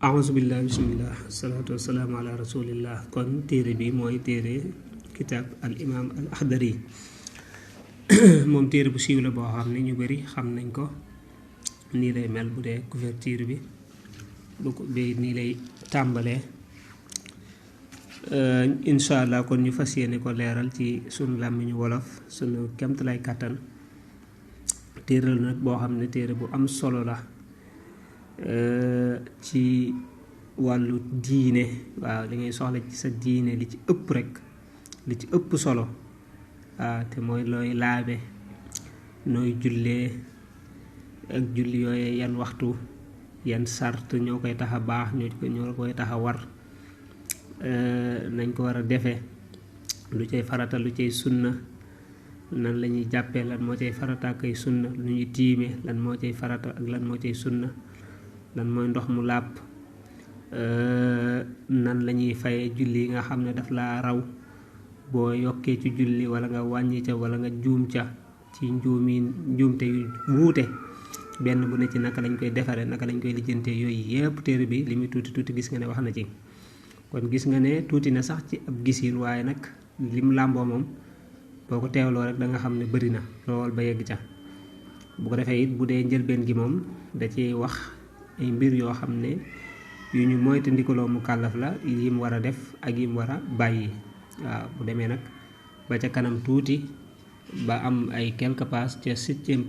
ahousubillah bismillah wasalaatu wasalaamu ala rasulillah. kon téere bi mooy téere kitab al imam al akhdari moom téere bu siiw la boo xam ne ñu bari xam nañ ko. nii lay mel bu dee couverture bi bu ko bi nii lay tàmbalee. incha allah kon ñu fas yéene ko leeral ci sunu làmmiñu wolof sunu kemtalay kàttan. téere la nag boo xam ne téere bu am solo la ci wàllu diine. waaw li ngay soxla ci sa diine li ci ëpp rek li ci ëpp solo waaw te mooy looy laabe nooy jullee ak julli yooye yan waxtu yan sart ñoo koy tax a baax ñoo koy tax a war nañ ko war a defee lu cay farata lu cay sunna nan la ñuy jàppee lan moo cay farata ak ay sunna lu ñuy tiime lan moo cay farata ak lan moo cay sunna lan mooy ndox mu làpp nan la ñuy fayee julli yi nga xam ne daf laa raw boo yokkee ci julli wala nga wàññi ca wala nga juum ca ci njuumte yu wuute benn bu ne ci naka lañ koy defaree naka lañ koy lijjantee yooyu yépp téere bi li muy tuuti tuuti gis nga ne wax na ci. kon gis nga ne tuuti na sax ci ab gisin waaye nag lim làmboo moom boo ko teewloo rek da nga xam ne bëri na lool ba yegg ca. bu ko defee it bu dee njëlbeen gi moom da ci wax ay mbir yoo xam ne yu ñu moytandikuloo mu kàllaf la yim war a def ak yim war a bàyyi. waaw bu demee nag ba ca kanam tuuti ba am ay quelques pages ca 7e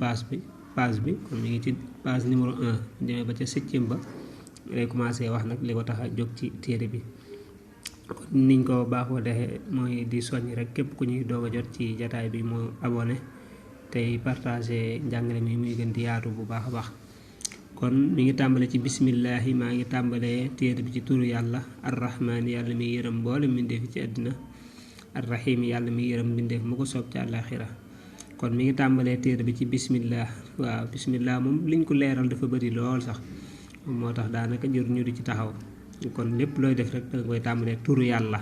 page bi kon mi ngi ci page numéro 1 demee ba ca 7e ba lay commencé wax nag li ko tax a jóg ci téere bi. kon niñ ko baaxoo defee mooy di soññ rek képp ku ñuy doog a jot ci jataay bi moo abonné tey partagé njàngale mi muy gën di yaatu bu baax a baax. kon mi ngi tàmbale ci bismillahi maa ngi tàmbalee téere bi ci turu yàlla arrahmaani yàlla mi yërëm mboolem mbindeef ci àddina arrahim yàlla mi yërëm mbindeef mu ko soob ci àllaaxira. kon mi ngi tàmbalee téere bi ci bismillah. waaw bismillah moom liñ ko leeral dafa bëri lool sax moo tax daanaka jër ñu di ci taxaw. kon lépp looy def rek danga koy tàmbalee turu yàlla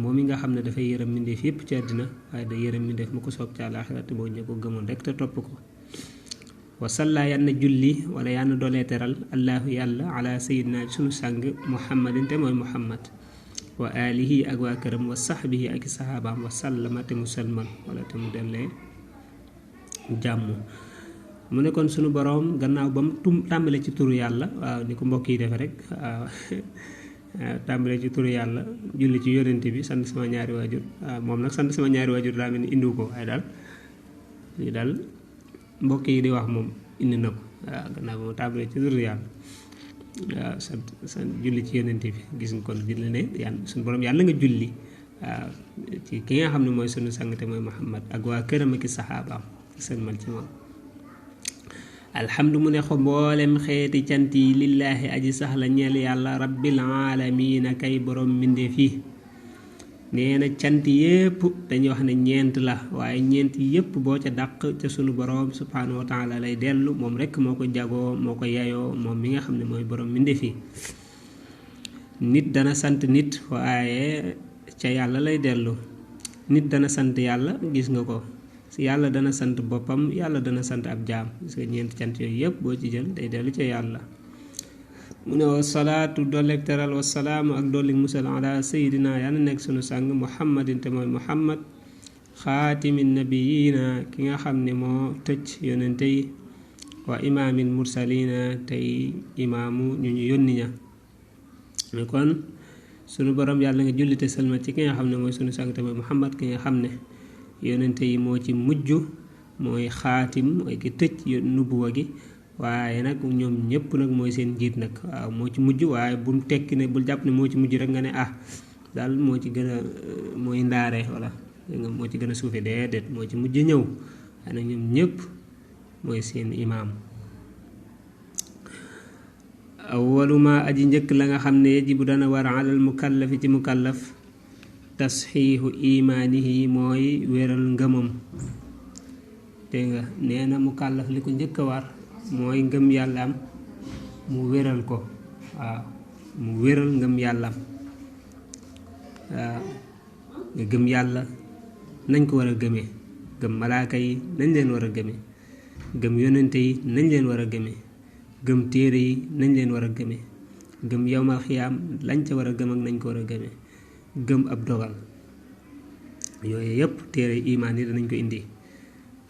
moom mi nga xam ne dafay yërëm mbindeef yépp ci àddina waaye da yërëm mbindeef mu ko soob ci àllaaxira te boo ñu ko gëmoon rek te topp ko. wasalla yann julli wala yann doolee teral allahu yàlla ala sayidina sunu sang muhammadin te mooy muhammad wa alihi ak waa këram wa sahbihi ak i sahabaam wa sallama te mu salmal wala te mu dellee jàmm. mu ne kon sunu boroom gannaaw ba mu tàmbale ci turu yàlla waaw ni ko mbokk yi defe rek waaw tàmbale ci turu yàlla julli ci yonent bi sant sama ñaari waajur waaw moom nag sant sama ñaari waajur daa mel ni indiwu ko waaye daal mbokk yi di wax moom indi na ko waaw gannaaw ba mu tàmbale ci turu yàlla waaw sant julli ci yonent bi gis nga kon julli ne yàlla sunu boroom yàlla nga julli waaw ci ki nga xam ne mooy sunu sang te mooy Muhammad ak waa këram ak i saxaabaam sëlmal ci moom. alhamdu mu ne ko mboolem xeeti cant yi lillaahi aji sax la ñeel yàlla rabbil aalamiina kay borom mbindeef yi. nee na cant yépp dañuy wax ne ñeent la waaye ñeent yépp boo ca dàq ca sunu borom subhaanahu wa taala lay dellu moom rekk moo ko jagoo moo ko yayoo moom mi nga xam ne mooy borom mbindeef yi. nit dana sant nit waaye ca yàlla lay dellu. nit dana sant yàlla gis nga ko. yàlla dana sant boppam yàlla dana sant ab jaam parce que ñeenti cant yooyu yëpp boo ci jël day dellu ca yàlla. mu ne wasalaatu dolleeg teral wasalaamu ak dolleeg musal ala sayidina yàlla nekk sunu sang muhammadin te mooy muhammad xaatimin nabiyina ki nga xam ne moo tëj yonente yi wa imaamin mursalina tey imaamu ñu yónni ña. mais kon sunu borom yàlla nga jullite salma ci ki nga xam ne mooy sunu sang te mooy muhammad ki nga xam ne yonente yi moo ci mujj mooy xaatim mooy ki tëj nubuwa gi waaye nag ñoom ñëpp nag mooy seen njiit nag waaw moo ci mujj waaye bu mu tekki ne bul jàpp ne moo ci mujj rek nga ne daal moo ci gën a mooy ndaare wala moo ci gën a suufe déedéet moo ci mujj ñëw waaye nag ñoom ñëpp mooy seen imaam. awwaluma aji njëkk la nga xam ne yajibu dana war alal mukallafi ci mukallaf tasxiixu imaanihi mooy wéral ngëmam. dégg nga nee na mu kàllaf li ko njëkk a war mooy ngëm yàllaam mu wéral ko. waaw mu wéral ngëm yàllaam. waaw nga gëm yàlla nañ ko war a gëmee gëm malaaka yi nañ leen war a gëmee gëm yonente yi nañ leen war a gëmee gëm téere yi nañ leen war a gëmee gëm yawmal xiyaam lañ ca war a gëm ak nañ ko war a gëmee gëm ab dogal yooyu yëpp téere imaan yi danañ ko indi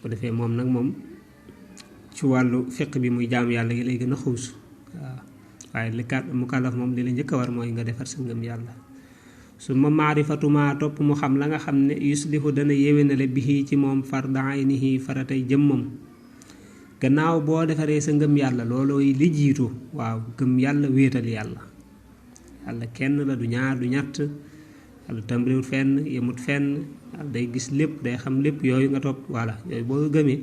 bu defee moom nag moom ci wàllu fiq bi muy jaam yàlla gi lay gën a xuus waaw waaye li mu kàllaf moom li la njëkk a war mooy nga defar sa ngëm yàlla su ma maarifatu ma topp mu xam la nga xam ne yuslihu dana yéwénale bihi ci moom farda aynihi faratay jëmmam gannaaw boo defaree sa ngëm yàlla loolooy li jiitu waaw gëm yàlla wéetal yàlla yàlla kenn la du ñaar du ñett yàlla tàmbaliwut fenn yemut fenn yàlla day gis lépp day xam lépp yooyu nga topp voilà yooyu boo gëmee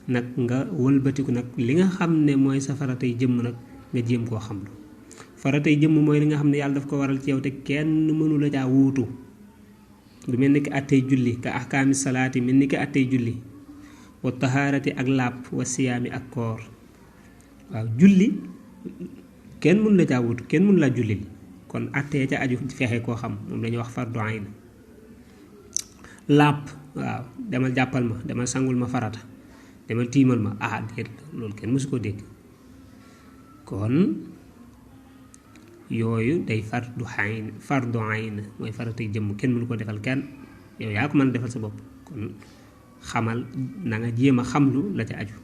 nag nga wëlbatiku nag li nga xam ne mooy sa faratay jëmm nag nga jéem koo xamlu faratay jëmm mooy li nga xam ne yàlla daf ko waral ci yow te kenn mënu la caa wuutu lu mel ni ki attey julli ka ahkaami salaati mel ni ki attey julli wa tahaarati ak làpp wa siyaami ak koor waaw julli kenn mënu la caa wuutu kenn mënu laa jullil kon attee ca aju fexe koo xam moom la ñuy wax fardu ayn làpp waaw demal jàppal ma demal sangul ma farata demal tiimal ma déet loolu kenn mësu ko dégg kon yooyu day fardu ayn mooy faratay jëmm kenn mënu ko defal kenn yow yaa ko mën a defal sa bopp kon xamal na nga jéem a xamlu la ca aju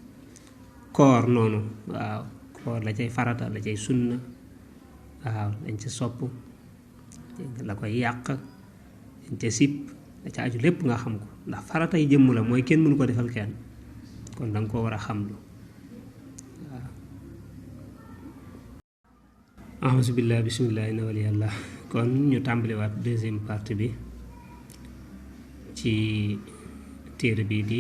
koor noonu waaw koor la cay farata la cay sunna waaw dañ ca sopp la koy yàq dañ ca sip la ca aju lépp nga xam ko ndax faratay jëmm la mooy kenn mënu ko defal kenn kon danga ko war a xamlu waaw auzubillah bismillah inna wali yàlla kon ñu tàmbaliwaat deuxième partie bi ci téere bii di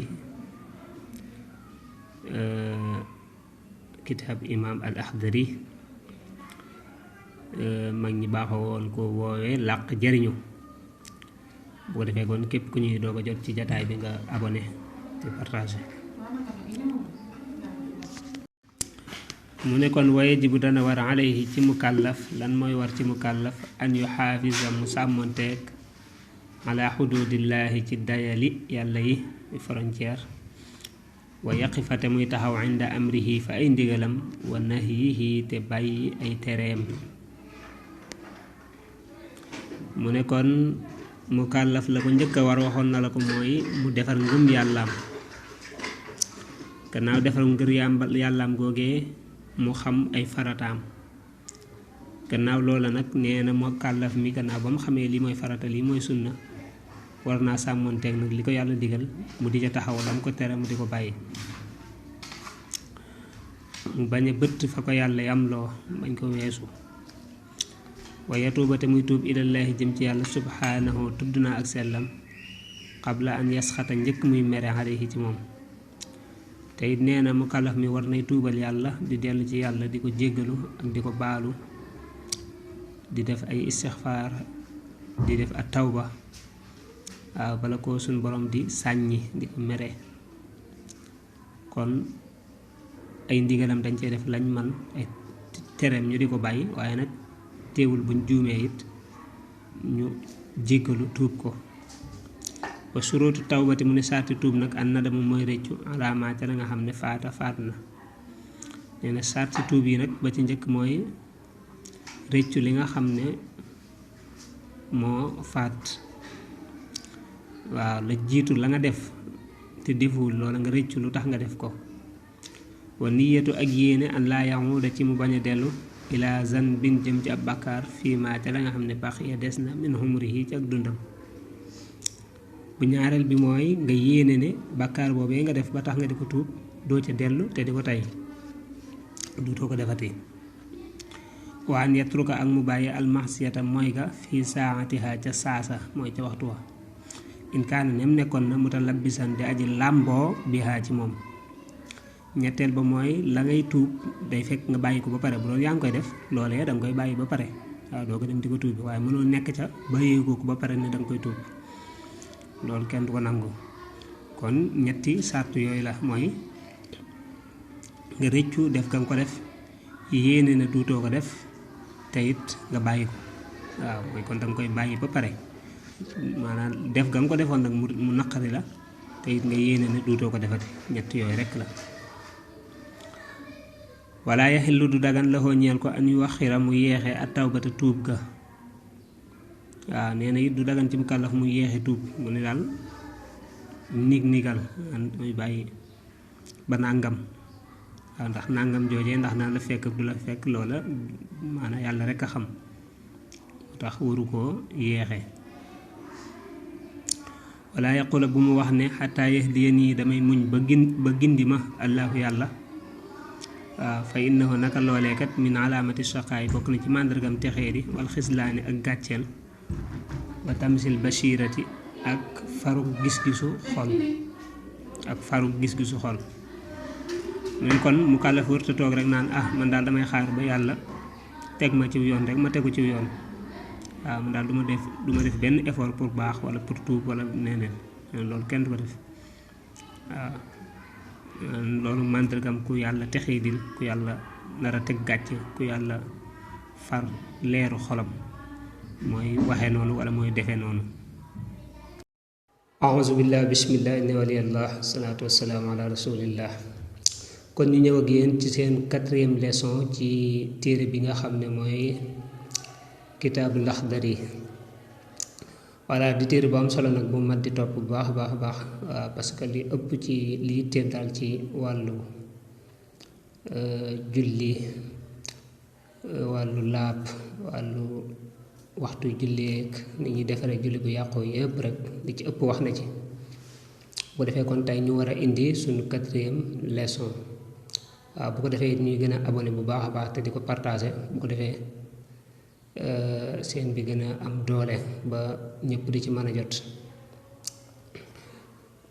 kitaab imam al Akhdari mag ñi baaxoo woon ko woowee làq jariñu bu ko defee kon képp ku ñuy doog a jot ci jataay bi nga abonné te partagé mu ne kon waye jibu dana war alayhi ci mukallaf lan mooy war ci mukallaf an yu xaafisa mu sàmmonteeg ala xuduudillaahi ci dayali yàlla yi frontière wa yaqifate muy taxaw inda amrihi fa ay ndigalam wa nahyihi te bàyyi ay tereem mu ne kon mukallaf la ko njëkk a war waxoon na la ko mooy mu defar ngëm yàllaam gannaaw defar ngëm yàllaam googee mu xam ay farataam gannaaw loola nag nee na mukallaf mi gannaaw ba mu xamee li mooy farata li mooy sunna war naa sàmmonteeg nag li ko yàlla digal mu di ca taxaw lam ko tere mu di ko bàyyi mu bañ a bëtt fa ko yàlla yamloo bañ ko weesu wa yatuuba te muy tuub ilallaahi jëm ci yàlla subhaanahu tudd naa ak sellam qabla an yasxata njëkk muy mere alayhi ci moom te it nee na mukallaf mi war nay tuubal yàlla di dellu ci yàlla di ko jéggalu ak di ko baalu di def ay istixfaar di def at tawba waaw bala ko suñ borom di sàññi di ko mere kon ay ndigalam dañ cee def lañ man ay tereem ñu di ko bàyyi waaye nag teewul buñ juumee it ñu jéggalu tuub ko wa surutu tawbati mu ne sarti tuub nag an nadamu mooy réccu alaamaa ca la nga xam ne faat na nee na sarti tuub yi nag ba ci njëkk mooy réccu li nga xam ne moo faat waaw la jiitu la nga def te deful loola nga réccu lu tax nga def ko wa niyatu ak yéene an laa yaxuuda ci mu bañ a dellu ila zanbin jëm ci ab bàkkaar fii maa ca la nga xam ne baqiya des na min humrihi ci ak dundam bu ñaareel bi mooy nga yéene ne bàkkaar boobee nga def ba tax nga di ko tuub doo ca dellu te di ko tey duutoo ko defati waan yatruka ak mu bàyyi almasiyata mooy ga fii saatiha ca saasa mooy ca waxtu wa in kaana nem nekkoon na mutalabbisan di aji làmboo bihaa ci moom ñetteel ba mooy la ngay tuub day fekk nga bàyyi ko ba pare bu doon yaa ngi koy def loolee da nga koy bàyyi ba pare waaw doo ko dem di ko tuub bi waaye mënoo nekk ca bàyyeekoo ko ba pare ne da nga koy tuub loolu kenn du ko nangu kon ñetti sart yooyu la mooy nga rëccu def ga nga ko def yéene na duutoo ko def te it nga bàyyi ko waaw mooy kon da nga koy bàyyi ba pare maanaam def ga nga ko defoon nag mu naqari la te it nga yéene na duutoo ko defati ñett yooyu rekk la wala yaxillu du dagan la ñeel ko an yu waxira mu yeexe at tawbata tuub ga waaw nee na it du dagan ci mu kàllaf mu yeexe tuub mu ne daal nigal muy bàyyi ba nàngam waaw ndax nàngam joojee ndax naa la fekk du la fekk loola maanaam yàlla rek a xam tax waru koo yeexe wala yaqula bu mu wax ne xataa yahdiyani damay muñ ba gindi ma allahu yàlla waaw fa innahu naka loolee kat min alaamati shaqaay bokk na ci màndargam texee di wal xislaani ak gàcceel wa tamsil bashirati ak faruk gis-gisu xol muy kon mu kàllaf wërta toog rek naan man daal damay xaar ba yàlla teg ma ci yoon rek ma tegu ci yoon waaw man daal du ma def benn effort pour baax wala pour tuub wala neneen loolu kenn du ko def waaw loolu màndargam ku yàlla texee dil ku yàlla nar a teg gàcce ku yàlla far leeru xolam mooy waxe noonu wala mooy defe noonu a'uuzu billah bismillah inna waliyallah salaatu wassalaamu ala rasulillah kon ñu ñëw ak yéen ci seen 4e leçon ci téere bi nga xam ne mooy kitaabu Laxdari voilà di téere bu am solo nag bu mat di topp bu baax parce que li ëpp ci li yitteel daal ci wàllu julli wàllu laab wàllu waxtu julleek ni ñuy defaree julli bu yàqoo yëpp rek li ci ëpp wax na ci bu defee kon tey ñu war a indi suñu 4e leçon waaw bu ko defee ñuy gën a abonné bu baax a baax te di ko partagé bu ko defee seen bi gën a am doole ba ñëpp di ci mën a jot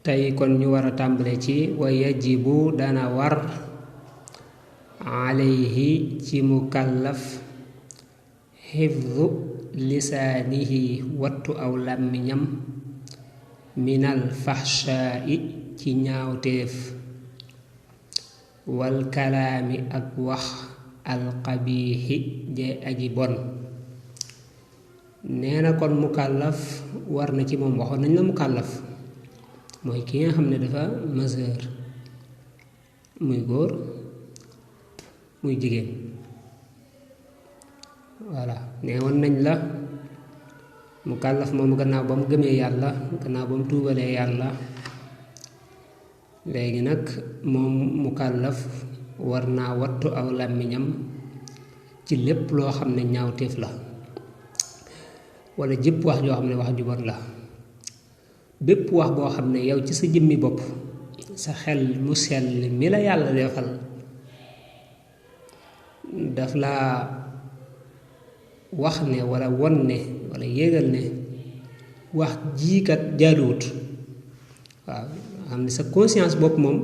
tey kon ñu war a tàmbale ci wa yajibu dana war alayhi ci mukallaf xifdu lisaanihi wattu aw làmmiñam minal faxshaa'i ci ñaawteef wal kalaami ak wax alqabiixi jee aji bon nee na kon mukallaf war na ci moom waxoon nañ la mukallaf mooy ki nga xam ne dafa majeur muy góor muy jigéen voilà nee woon nañ la mukallaf moom gannaaw ba mu gëmee yàlla gannaaw ba mu tuubalee yàlla léegi nag moom mukallaf war naa wattu aw làmmiñam ci lépp loo xam ne ñaawteef la wala jëpp wax joo xam ne wax ju bon la bépp wax boo xam ne yow ci sa jëmmi bopp sa xel mu sell mi la yàlla defal daf laa wax ne wala won ne wala yégal ne wax jiikat jaaduwut waaw xam ne sa conscience bopp moom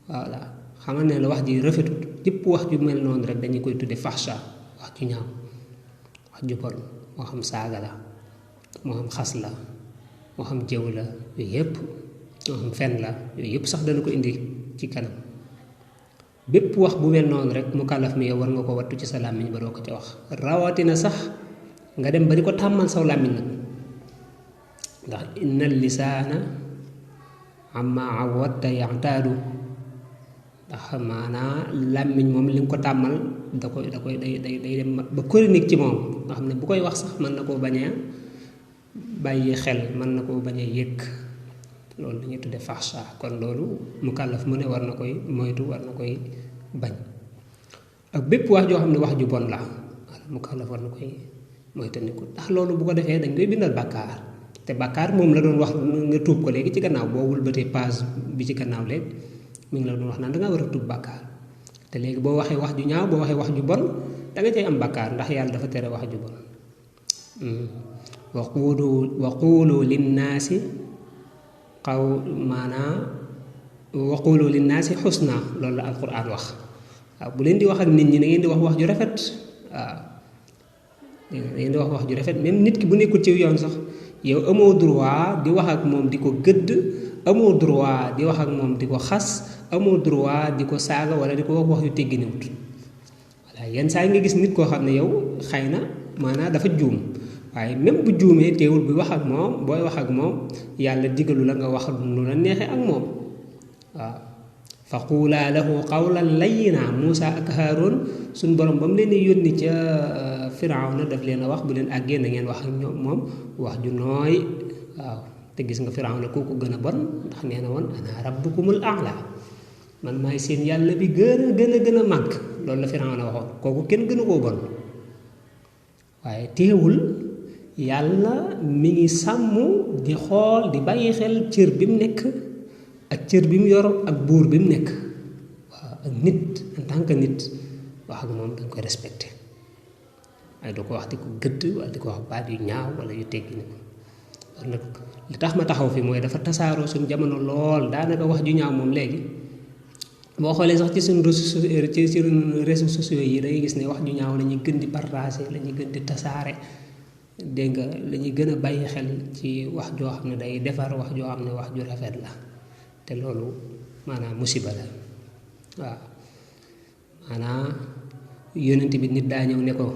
voilà xam nga ne la wax ji rafetut jëpp wax ju mel noonu rek dañu koy tudde faxsha wax ju ñaaw wax ju bon moo xam saaga la moo xam xas la moo xam jëw la yooyu yëpp moo xam fen la yooyu yëpp sax dana ko indi ci kanam bépp wax bu mel noonu rek mukallaf mi yow war nga ko wattu ci sa làmmiñ ba doo ko ca wax rawatina sax nga dem ba di ko tàmmal saw làmmiñ nag ndax inna lisaana amma awadta yaxtaadu ndax maanaa làmmiñ moom li nga ko tàmmal day dem ba chronique ci moom nga xam ne bu koy wax sax mën na koo bañ a bàyyi xel mën na koo bañ a yëg loolu la ñuy tudde faxsha kon loolu mukallaf mu ne war na koy moytu war na koy bañ ak bépp wax joo xam ne wax ju bon la mukallaf war na koy moytandiku ndax loolu bu ko defee dañ koy bindal bàkkaar te bàkkaar moom la doon wax nga tuub ko léegi ci gannaaw boo wëlbatee page bi ci gannaaw léegi mi ngi la doon wax naan da ngaa war a tuub bàkkaar te léegi boo waxee wax ju ñaaw boo waxee wax ju bon da nga cay am bàkkaar ndax yàlla dafa tere wax ju bon waqulu linnaasi xaw maanaa waqulu linnaasi xusna loolu la alquran wax waaw bu leen di wax ak nit ñi na ngeen di wax wax ju rafet waaw da ngeen di wax ju rafet même nit ki bu nekkul ci yoon sax yow amoo droit di wax ak moom di ko gëdd amoo droit di wax ak moom di ko xas amoo droit di ko saaga wala di ko wax yu tegginiwut voilà yenn saa yi nga gis nit koo xam ne yow xëy na maanaam dafa juum waaye même bu juumee teewul bi wax ak moom booy wax ak moom yàlla digalu la nga wax lu la neexee ak moom waaw fa quulaa lahu qawlan layyina Muusa ak Haaroon suñ borom ba mu leen di yónni ca Firawna daf leen a wax bu leen àggee na ngeen wax ak ñoom moom wax ju nooy waaw te gis nga Firawna kooku gën a bon ndax nee na woon ana rabbukumul a'la man maay seen yàlla bi gën a màgg loolu la Firawna waxoon kooku kenn gënu koo bon waaye teewul yàlla mi ngi sàmm di xool di bàyyi xel cër bi mu nekk ak cër bi mu yor ak buur bi mu nekk waaw ak nit en tant que nit wax ak moom dañ koy respecté waaye du ko wax di ko gëdd wala di ko wax baat yu ñaaw wala yu teggi ni nag li tax ma taxaw fi mooy dafa tasaaroo suñ jamono lool daanaka wax ju ñaaw moom léegi boo xoolee sax ci suñ réseaux sociaux yi dangay gis ne wax ju ñaaw la ñuy gën di partager la ñuy gën di tasaare dégg nga la ñuy gën a bàyyi xel ci wax joo xam ne day defar wax joo xam ne wax ju rafet la te loolu maanaam musiba la waaw maanaam yonent bi nit daa ñëw ne ko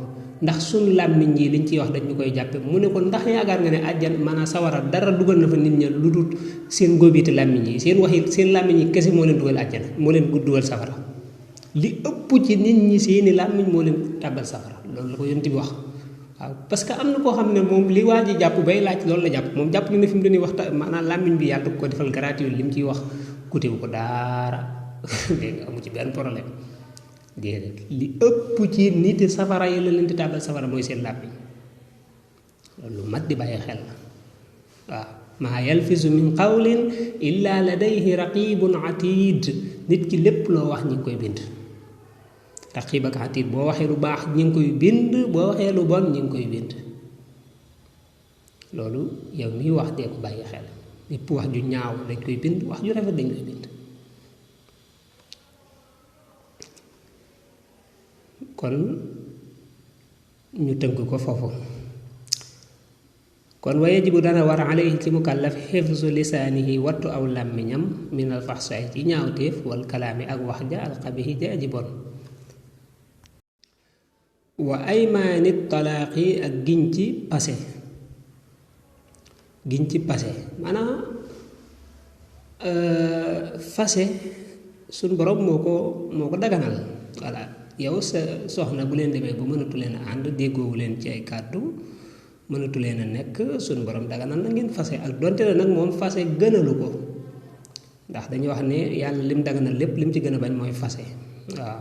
ndax suñ làmmiñ yi liñ ciy wax dañ ñu koy jàppe mu ne ko ndax yaakaar nga ne àjjan maanaam sawara dara dugal na fa nit ña lu dul seen ngóobiti làmmiñ yi seen wax yi seen làmmiñ yi kese moo leen dugal àjjana moo leen dugal safara li ëpp ci nit ñi seeni làmmiñ moo leen tàbbal safara loolu la ko yonent bi wax waaw parce que am na koo xam ne moom li waa ji jàpp bay laaj loolu la jàpp moom jàpp na ne fi mu doon waxta maanaam làmmiñ bi yàlla ko defal gratuit li mu ciy wax kutewu ko daara dégg nga amu ci benn problème déedéet li ëpp ci nit safara yi la leen di tàbbal safara mooy seen làmmiñ loolu mat di bàyyi xel la waaw maa yalfisu min qawlin illa ladayhi raqibun atid nit ki lépp loo wax ñi ngi koy bind raqib ak atid boo waxee lu baax ñi ngi koy bind boo waxee lu bon ñi ngi koy bind loolu yow miy wax dee ko bàyyi xel lépp wax ju ñaaw dañ koy bind wax ju rafet dañ koy bind kon ñu tënk ko foofu kon wa yajibu dana war alayhi ci mukallaf xifzu lisaanihi wattu aw làmmiñam min al faxsaay ci ñaawteef wal kalaami ak wax ja alxabihi ja aji bon wa aymaani talaaqi ak giñ ci pase maanaam fase suñ borom moo ko daganal voilà yow sa soxna bu leen demee ba mënatu leen a ànd déggoowu leen ci ay kàddu mënatu leen a nekk suñ borom daganal na ngeen fase ak donte la nag moom fase gënalu ko ndax dañuy wax ne yàlla lim daganal lépp lim ci gën a bañ mooy fase waaw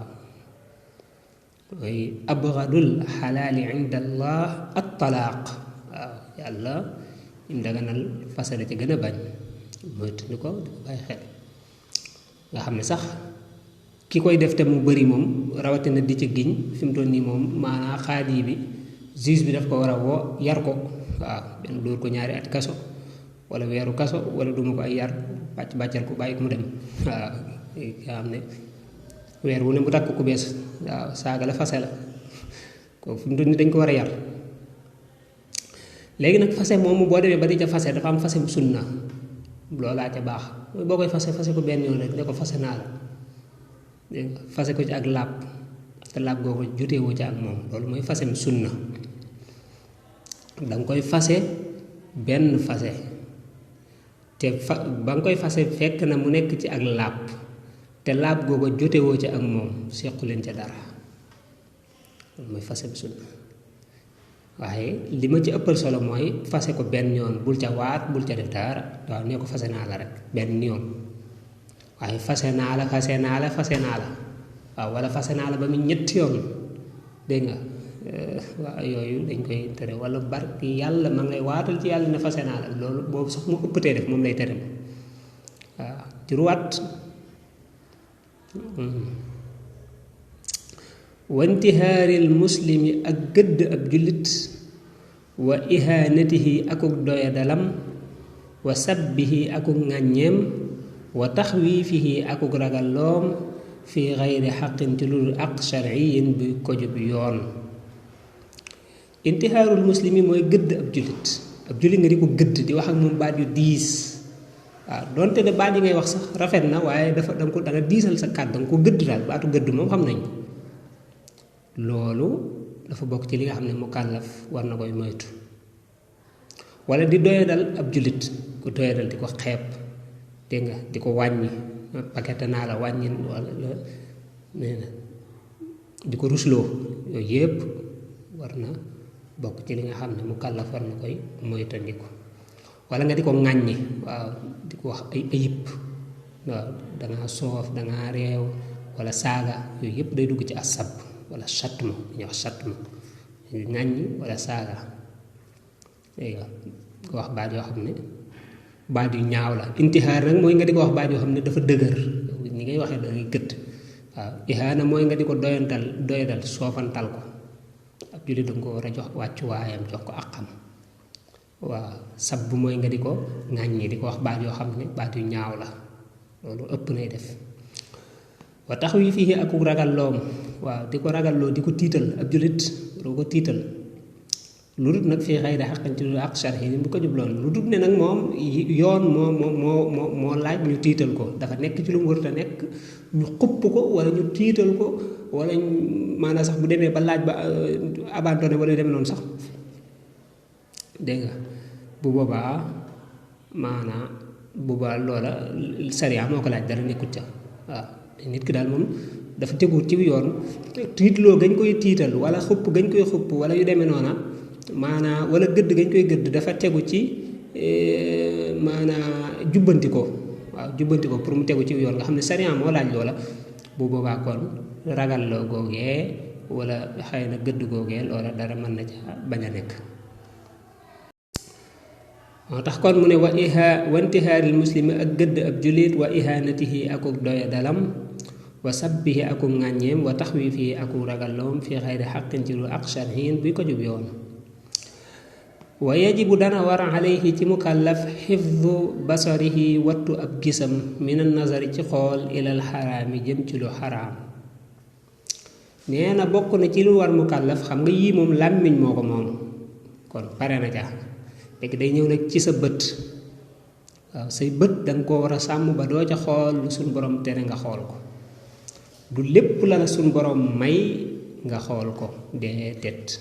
mooy abgadul xalaali inda allah at talaaq waaw yàlla lim daganal fase la ci gën a bañ moytu ni ko di ko bàyyi xel nga xam ne sax ki koy def te mu bëri moom rawatina di ci giñ fi mu toll nii moom maanaa xaadi bi juge bi daf ko war a woo yar ko waaw benn dóor ko 2 at kaso wala weeru kaso wala duma ko ay yar bàccal ko bàyyi ko mu dem waaw nga xam ne weer wu ne mu takk ku bees waaw saaga la fase la kooku fi mu toll nii dañ ko war a yar léegi nag fase moomu boo demee ba di ca fase dafa am fase bu sunna loolaa ca baax boo koy fase ko benn yoon rek ne ko fase naa la fase ko ci ak laab te laab googu joteewoo ci ak moom loolu mooy fasem sunna danga koy fase benn fase te ba nga koy fase fekk na mu nekk ci ak laab te laab googu jotewoo ci ak moom sequ leen ca dara loolu mooy fasem sunna waaye li ma ci ëppal solo mooy fase ko benn yoon bul ca waat bul ca def dara waaw nee ko fase naa la rek benn yoon waaye fase naa la waaw wala fase naa la ba mu 3 yoon dégg nga waaw yooyu dañ koy tere wala barki yàlla ma ngay waatal ci yàlla ne fase naa la loolu boobu sax mu ëppatee def moom lay tere waaw juruwaat wantihaaril muslimi ak gëdd ab jullit wa ihanatihi akuk doyadalam wa sabbihi akuk ŋàññeem wa taxwiifihi akuk ragalloom fi xayri xaqin ci lu aq sharciyin bi ko jub yoon intihaarul muslimi mooy gëdd ab jullit nga di ko gëdd di wax ak moom baat yu diis waaw donte ne baat yi ngay wax sax rafet na waaye da nga diisal sa kàddu danga ko gëdd daal baatu gëdd moom xam nañ loolu dafa bokk ci li nga xam ne mukallaf war na koy moytu wala di doyadal ab jullit ku doyadal di ko xeeb dégg nga di ko wàññi paquete naa la wàññil wala nee na di ko rusloo yooyu yëpp war na bokk ci li nga xam ne mu kàllaf war na koy moytandiku wala nga di ko ŋàññi waaw di ko wax ay ayib waaw dangaa soof dangaa réew wala saaga yooyu yëpp day dugg ci asab wala chatma dañuy wax chatma ŋàññi wala saaga dégg nga ko wax baat yoo xam ne baat yu ñaaw la intihaar nag mooy nga di ko wax baat yoo xam ne dafa dëgër ni ngay waxee da ngay gëtt waaw ihaana mooy nga di ko doyadal soofantal ko ab jullit da nga ko war a jox wàccuwaayam jox ko àqam waaw sab mooy nga di ko ŋàññi di ko wax baat yoo xam ne baat yu ñaaw la loolu ëpp nay def wa tax wi fii ak ragal loom waaw di ko ragalloo di ko tiital ab jullit doo ko tiital lu dul nag fii xëy na xaqan ci lu ak sarxi ni bu ko jubloon lu dul ne nag moom yoon moo laaj ñu tiital ko dafa nekk ci lu mu warut a nekk ñu xupp ko wala ñu tiital ko wala maanaam sax bu demee ba laaj ba abandonné wala demee noonu sax dégg nga bu boobaa maanaam bu boobaa loola sariya moo ko laaj dara nekkut ca waaw nit ki daal moom dafa tegu ci yoon tiitloo gañ koy tiital wala xupp gañ koy xupp wala yu demee noona maanaam wala gëdd gañ koy gëdd dafa tegu ci maanaam jubbanti ko waaw jubbanti ko pour mu tegu ci yoon nga xam ne sariya moo laaj loola bu boobaa kon ragal loo googee wala xëy na gëdd googee loola dara mën na ca bañ a nekk moo tax kon mu ne wa intihaaril muslimi ak gëdd ab julit wa ihanatihi akuk doya dalam wa sabbihi akuk ŋàññeem wa taxwiifihi akuk ragalloom fi xayri xaqin ci lu ak sharhin buy ko jub yoon wa yajibu dana war alayhi ci mukallaf xifdu basarihi wattu ab gisam min an nazari ci xool ilal xaraami jëm ci lu xaraam nee na bokk na ci lu war mukallaf xam nga yii moom làmmiñ moo ko moom kon pare na ca léegi day ñëw nag ci sa bët waaw say bët danga ko war a sàmm ba doo ca xool lu suñ borom tere nga xool ko du lépp la la suñ borom may nga xool ko déedéet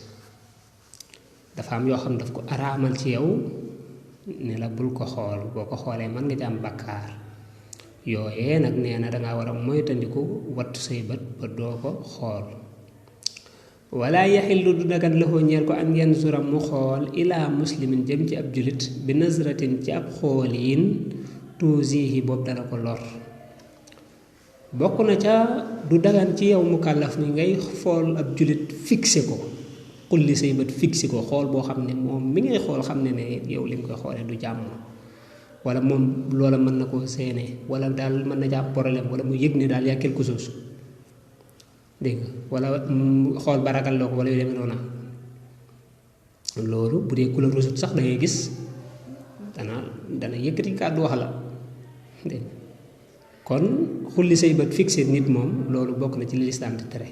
dafa am yoo xam ne daf ko araamal ci yow ne la bul ko xool boo ko xoolee mën nga ci am bakkaar yooyee nag nee na dangaa war a moytandiku wattu say bët ba doo ko xool wala yaxillu du dagan la ñeel ko an yanzura mu xool ilaa muslimin jëm ci ab julit bi nazratin ci ab xooliin tuusihi boobu dana ko lor bokk na ca du dagan ci yow mukallaf ni ngay xool ab julit fixé ko xulli say bët fixé ko xool boo xam ne moom mi ngay xool xam ne ne yow li nga koy xoolee du jàmm wala moom loola mën na koo séenee wala daal mën na jàpp problème wala mu yëg ne daal yaa quelque chose dégg nga wala xool ba ragal loo ko wala yu demee noona loolu bu dee ku la rusut sax da ngay gis dana yëkkati kàddu wax la dégg kon xulli say bët fixé nit moom loolu bokk na ci li lislaam di tere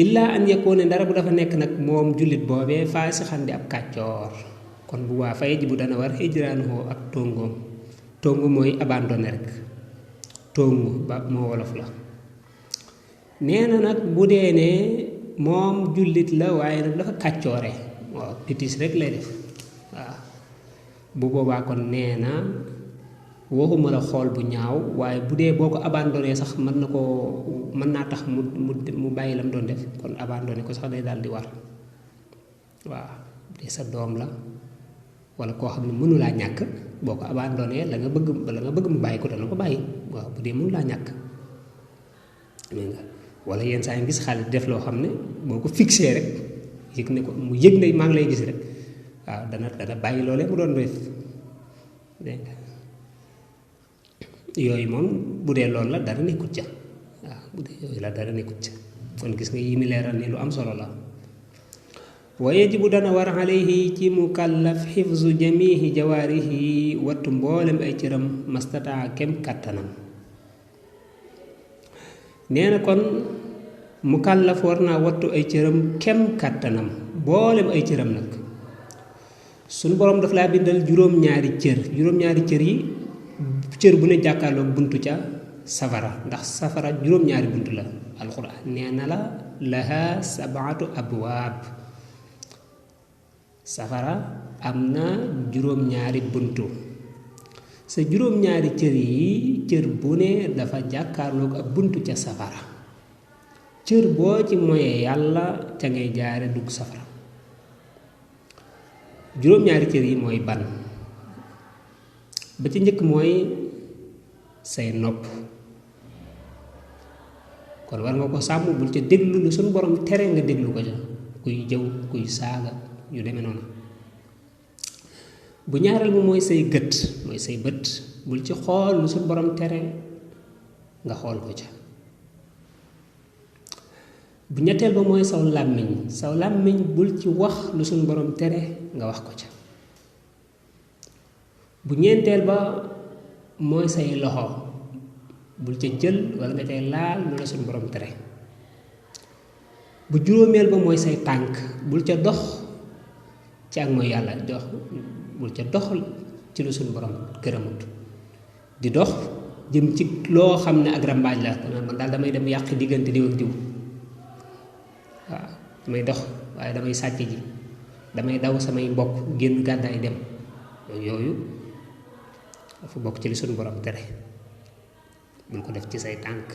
illaa an yakoone dara bu dafa nekk nag moom jullit boobee faasixan di ab kàccoor kon bu waa fay ji bu dana war hijraanuhu ak tóngoom tóngu mooy abandonné rek tóngu ba moo wolof la nee na nag bu dee ne moom jullit la waaye nag dafa kàccoore waaw pitis rek lay def waaw bu boobaa kon nee na waxuma la xool bu ñaaw waaye bu dee boo ko abandonné sax mën naa tax mu bàyyi lam doon def kon abandonné ko sax day daal di war waaw de sa doom la wala koo xam ne mënulaa ñàkk boo ko abandonné la nga bëgg mu bàyyi ko dana ko bàyyi waaw bu dee mënulaa ñàkk wala yenn saa yi gis xale def loo xam ne boo ko fixé rek yëg ne ko mu yëg ne maa ngi lay gis rek waaw dana bàyyi loolee mu doon def dégg nga yooyu moom bu dee loolu la dara nekkut ca waaw bu dee yooyu la dara nekkut ca kon gis nga yi mi leeral ni lu am solo la wa yajibu dana war alayhi ci mukallaf xifzu jamihi jawaarihi wattu mboolem ay cëram mastataa kem kàttanam nee na kon mukallaf war naa wattu ay cëram kem kàttanam mboolem ay cëram nag suñu borom daf laa bindal juróom-ñaari cër yi cër bu ne jàkkaarloog buntu ca safara ndax safara juróom-ñaari buntu la alxuraan nee na la laha sabaatu abwaab safara am na juróom-ñaari buntu sa juróom-ñaari cër yi cër bu ne dafa jàkkaarloog ab buntu ca safara cër boo ci moyee yàlla ca ngay jaare dugg safara juróom-ñaari cër yi mooy ban ba ci njëkk mooy say nopp kon war nga ko sàmm bul ca déglu lu suñ borom tere nga déglu ko ca kuy jëw kuy saaga yu demee noonu bu ñaareel ba mooy say gët mooy say bët bul ci xool lu suñ borom tere nga xool ko ca bu ñetteel ba mooy saw làmmiñ bul ci wax lu suñ borom tere nga wax ko ca bu ñeenteel ba mooy say loxo bul ca jël wala nga cay laal lu la suñ borom tere bu juróomeel ba mooy say tànk bul ca dox ci ak mooy yàlla bul ca dox ci lu suñ borom gërëmut di dox jëm ci loo xam ne ak rambaaj la man daal damay dem yàq diggante diw ak diw waaw damay dox waaye damay sàcc ji damay daw samay mbokk génn gàddaay dem yooyu dafa bokk ci li suñu borom tere bul ko def ci say tànk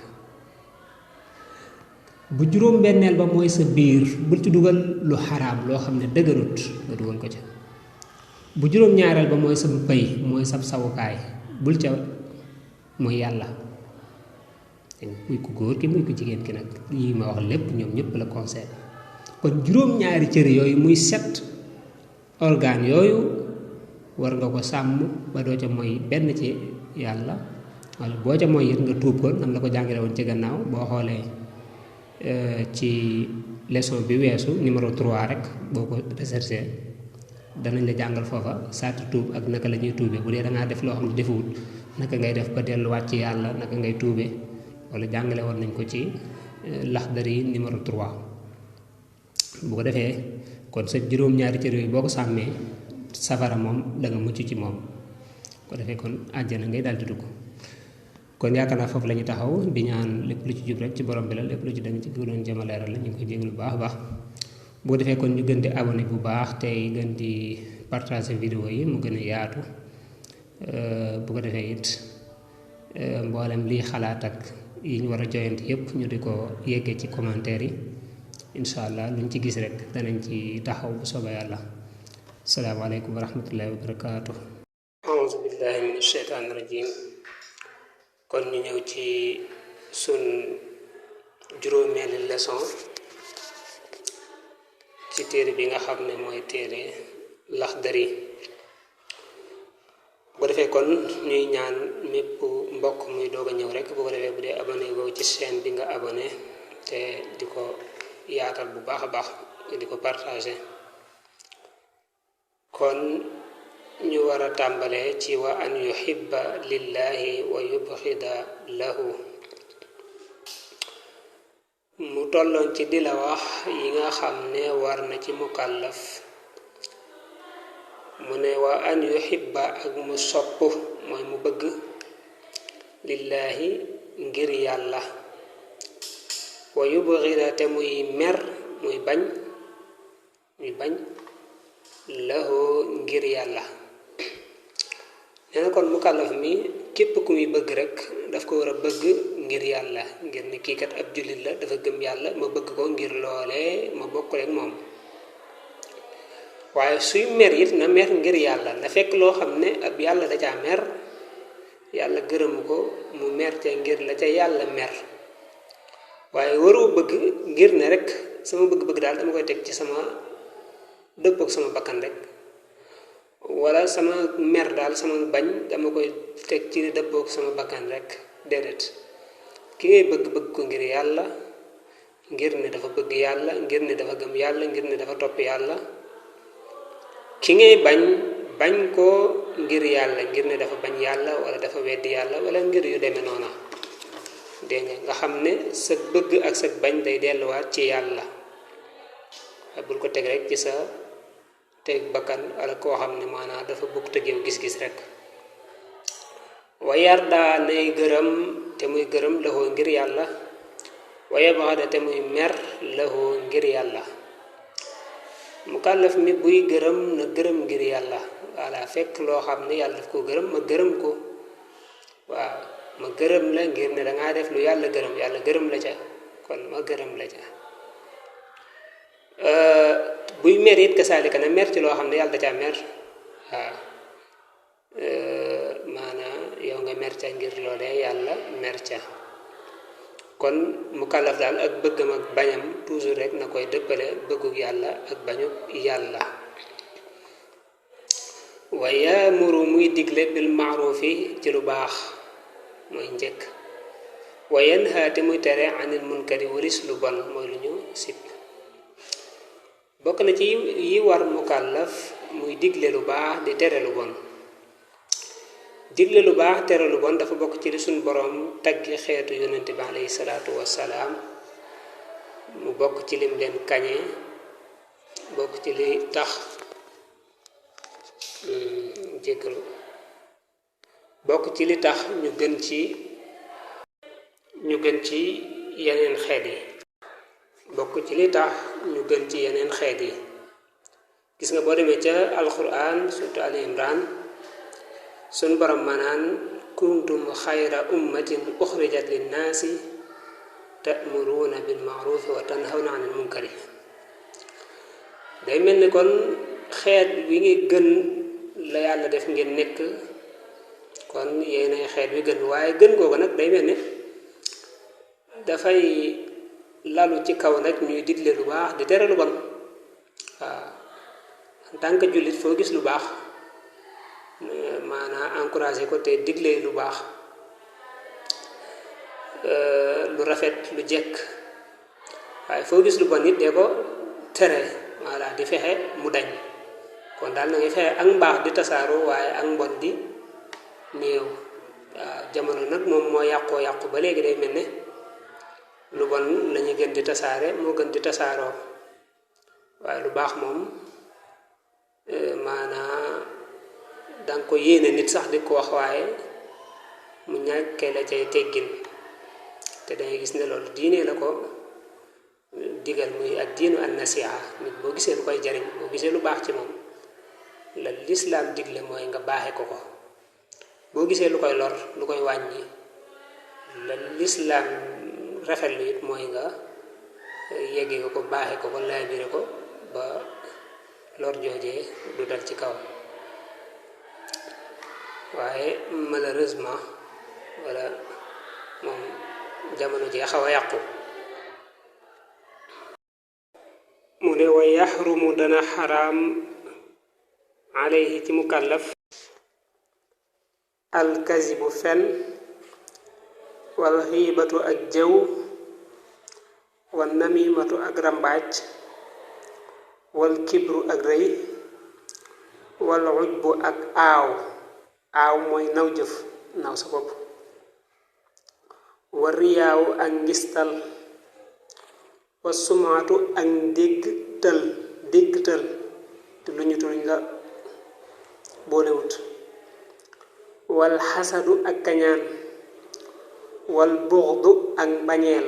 bu juróom-benneel ba mooy sa biir bul ci dugal lu xaraam loo xam ne dëgërut nga dugal ko ca bu juróom-ñaareel ba mooy sa pëy mooy sa sawukaay bul ca mooy yàlla muy ku góor ki muy ku jigéen ki nag yi ma wax lépp ñoom ñëpp la concerne kon juróom-ñaari cër yooyu muy 7 organes yooyu war nga ko sàmm ba doo ca mooy benn ci yàlla wala boo ca mooy it nga tuub ko nam la ko jàngale woon ci gannaaw boo xoolee ci leçon bi weesu numéro 3 rek boo ko recherché danañ la jàngal foofa saati tuub ak naka la ñuy tuubee bu dee da ngaa def loo xam ne defuwut naka ngay def ba delluwaat ci yàlla naka ngay tuubee wala jàngale woon nañ ko ci Laxdari numéro 3 bu ko defee kon sa juróom-ñaari cër yooyu boo ko sàmmee safara moom da nga mucc ci moom ko defee kon àjjana ngay daal di dugg kon yaakaar naa foofu la ñu taxaw di ñaan lépp lu ci jub rek ci borom bi la lépp lu ci danga ci gënoon jëma leeral la ñu ngi ko jégalu bu baax a baax bu ko defee kon ñu gën di abonné bu baax tey gën di partager vidéo yi mu gën a yaatu bu ko defee it mboolem lii xalaat ak yi ñu war a joyante yépp ñu di ko yeggee ci commentaire yi incha allah luñ ci gis rek danañ ci taxaw bu soobee yàlla asalaamaaleykum wa rahmatullahi wa barakaatu. auzu billahi min asheytaani rajim kon ñu ñëw ci sun juróomeeli leçon ci téere bi nga xam ne mooy téere Laxdari bu ko defee kon ñuy ñaan mépp mbokk muy doog a ñëw rek bu ko defee bu dee abonné goo ci chaîne bi nga abonné te di ko yaatal bu baax a baax di ko partagé kon ñu war a tàmbalee ci wa an yuhibba lillahi wa yubxida lahu mu tolloon ci di la wax yi nga xam ne war na ci mukallaf mu ne wa an yuhibba ak mu sopp mooy mu bëgg lillahi ngir yàlla wa yubxida te muy mer muy bañ lahu ngir yàlla nee na kon mukallaf mi képp ku muy bëgg rek daf ko war a bëgg ngir yàlla ngir ne kii kat ab jullit la dafa gëm yàlla ma bëgg ko ngir loolee ma bokk rek moom waaye suy mer it na mer ngir yàlla na fekk loo xam ne ab yàlla da caa mer yàlla gërëm ko mu mer ca ngir la ca yàlla mer waaye waroo bëgg ngir ne rek sama bëgg-bëgg daal dama koy teg ci sama dëppook sama bakkan rek wala sama mer daal sama bañ dama koy teg ci dëppook sama bakkan rek déedéet ki ngay bëgg ko ngir yàlla ngir ne dafa bëgg yàlla ngir ne dafa gëm yàlla ngir ne dafa topp yàlla ki ngay bañ ko ngir yàlla ngir ne dafa bañ yàlla wala dafa weddi yàlla wala ngir yu demee noona dégg nga xam ne sa bëgg ak sa bañ day delluwaat ci yàlla bul ko teg rek ci sa teg bakkan wala koo xam ne maanaam dafa bëgg tëggeew gis-gis rek wa yarda nay gërëm te muy gërëm laxoo ngir yàlla wa yabxada te muy mer laxoo ngir yàlla mukallaf mi buy gërëm na gërëm ngir yàlla wala fekk loo xam ne yàlla daf ko gërëm ma gërëm ko waaw ma gërëm la ngir ne dangaa def lu yàlla gërëm la ca kon ma gërëm la ca buy mer it kasaalika na mer ci loo xam ne yàlla da caa mer waaw maanaam yow nga mer ca ngir loolee yàlla mer ca kon mu kàllaf daal ak bëggam ak bañam toujours rek na koy dëppale bëggug yàlla ak bañug yàlla wa yaamuru muy digle bil maarufi ci lu baax mooy njëkk wa yanha te muy tere anil munkari waris lu bon mooy lu ñu sib bokk na ci yi war mu kàllaf muy digle lu baax di tere lu bon digle lu baax tere lu bon dafa bokk ci li suñ borom taggi xeetu yonente bi alayhi salaatu wassalaam mu bokk ci lim leen kañe bokk ci li tax jéggalu bokk ci li tax ñu gën ci yeneen xeet yi bokk ci li tax ñu gën ci yeneen xeet yi gis nga boo demee ca alquran surtout Ali Imran sun borom manaan kuntum xayra ummatin uxrijat linnaasi ta'muruuna bil ma'rufi wa tanhawna anil munkari day mel ni kon xeet wi ngi gën la yàlla def ngeen nekk kon yéenay xeet wi gën waaye gën googu nag day mel ni dafay lalu ci kaw nag ñuy digle lu baax di tere lu bon waaw en tant que jullit foo gis lu baax maanaam encouragé ko te digle lu baax lu rafet lu jekk waaye foo gis lu bon it dee ko tere voilà di fexe mu dañ kon daal na ngay fexe ak mbaax di tasaaroo waaye ak mbon di néew waaw jamono nag moom moo yàqu ba léegi day mel ne lu bon lañu gën di tasaare moo gën di tasaaroo waaye lu baax moom maanaam danga ko yéene nit sax di ko wax waaye mu ñàkkee la cay teggin te dangay gis ne loolu diine la ko digal muy ak diinu an nasiha nit boo gisee lu koy jariñ boo gisee lu baax ci moom la lislaam digle mooy nga baaxe ko boo gisee lu koy lor lu koy wàññi la lislaam rafetlu it mooy nga yeggee ko baaxe ko laabire ko ba lor joojee du dal ci kaw waaye malheureusement wala moom jamono jee xaw a yàqu mu ne wa yaxrumu dana xaraam alayhi ci mukallaf alkazibu fen wal xiibatu ak jëw wal namimatu ak rambaaj wal kibru ak rëy wal ujbu ak aaw mooy naw jëf naw sa bopp wa riyaaw ak ngistal wa sumaatu ak déggtal te lu ñu turuñ la boolewut wal xasadu ak kañaan wal buxdu ak bañeel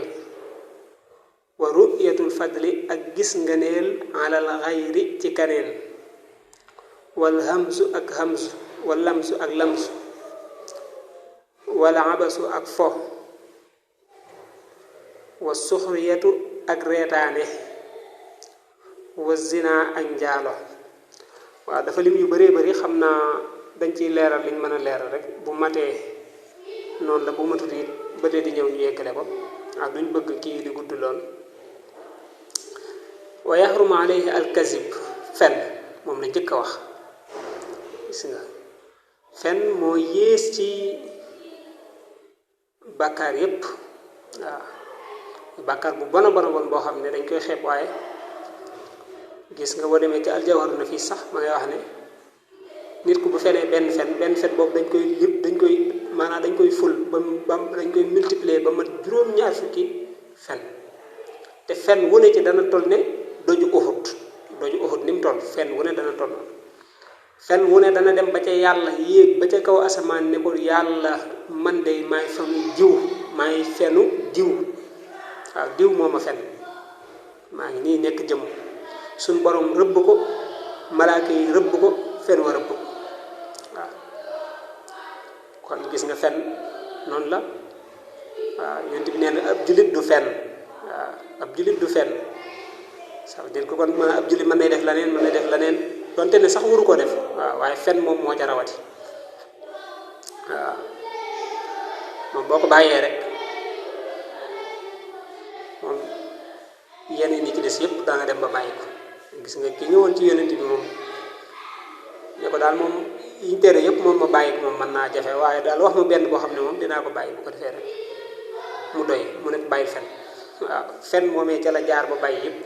wa ru'yatul fadli ak gis ngëneel alal xayri ci kaneen wal hamsu ak hamsu wal lamsu ak lamsu wal abasu ak fo wa suxriyatu ak reetaane wa zina ak njaalo waaw dafa lim yu bëree bëri xam naa dañ ciy leeral liñ mën a leeral rek bu matee noonu la bu matut it ba dee di ñëw ñu yeggale ko ak duñ bëgg kii di gudd lool wa yaxrumu alayhi alkazib fen moom la njëkk a wax gis nga fen moo yées ci bàkkaar yépp waaw bàkkaar bu bon a bon boo xam ne dañ koy xeeb waaye gis nga boo demee ci aljawharu na fii sax ma ngay wax ne nit ku bu fenee benn fen boobu dañ koy maanaam dañ koy ful ba dañ koy multiplier ba mat juróom-ñaar fukki fen te fen wu ne ci dana toll ne doju Uhud ni mu toll fen wu ne dana toll fen wu ne dana dem ba ca yàlla yéeg ba ca kaw asamaan ne ko yàlla man de maay fenu diw waaw diw moo ma fen maa ngi nii nekk jëm suñ borom rëbb ko malaaka yi rëbb ko fen wa rëbb ko waaw kon gis nga fen noonu la waaw yonent bi nee na ab julit du fenn waaw ab julit du fenn ça veut dire que kon ab julit mën nay def leneen donte ne sax waru ko def waaw waaye fenn moom moo ca rawati waaw moom boo ko bàyyee rek moom yeneen yi ci des yëpp da nga dem ba bàyyi ko gis nga ki ñëwoon ci yonent bi moom ne ko daal moom yiñ tere yëpp moom ma bàyyi ko moom mën naa jafe waaye daal wax ma benn boo xam ne moom dinaa ko bàyyi bu ko defee rek mu doy mu ne bàyyi fen waaw fen moomee ca la jaar ba bàyyi yëpp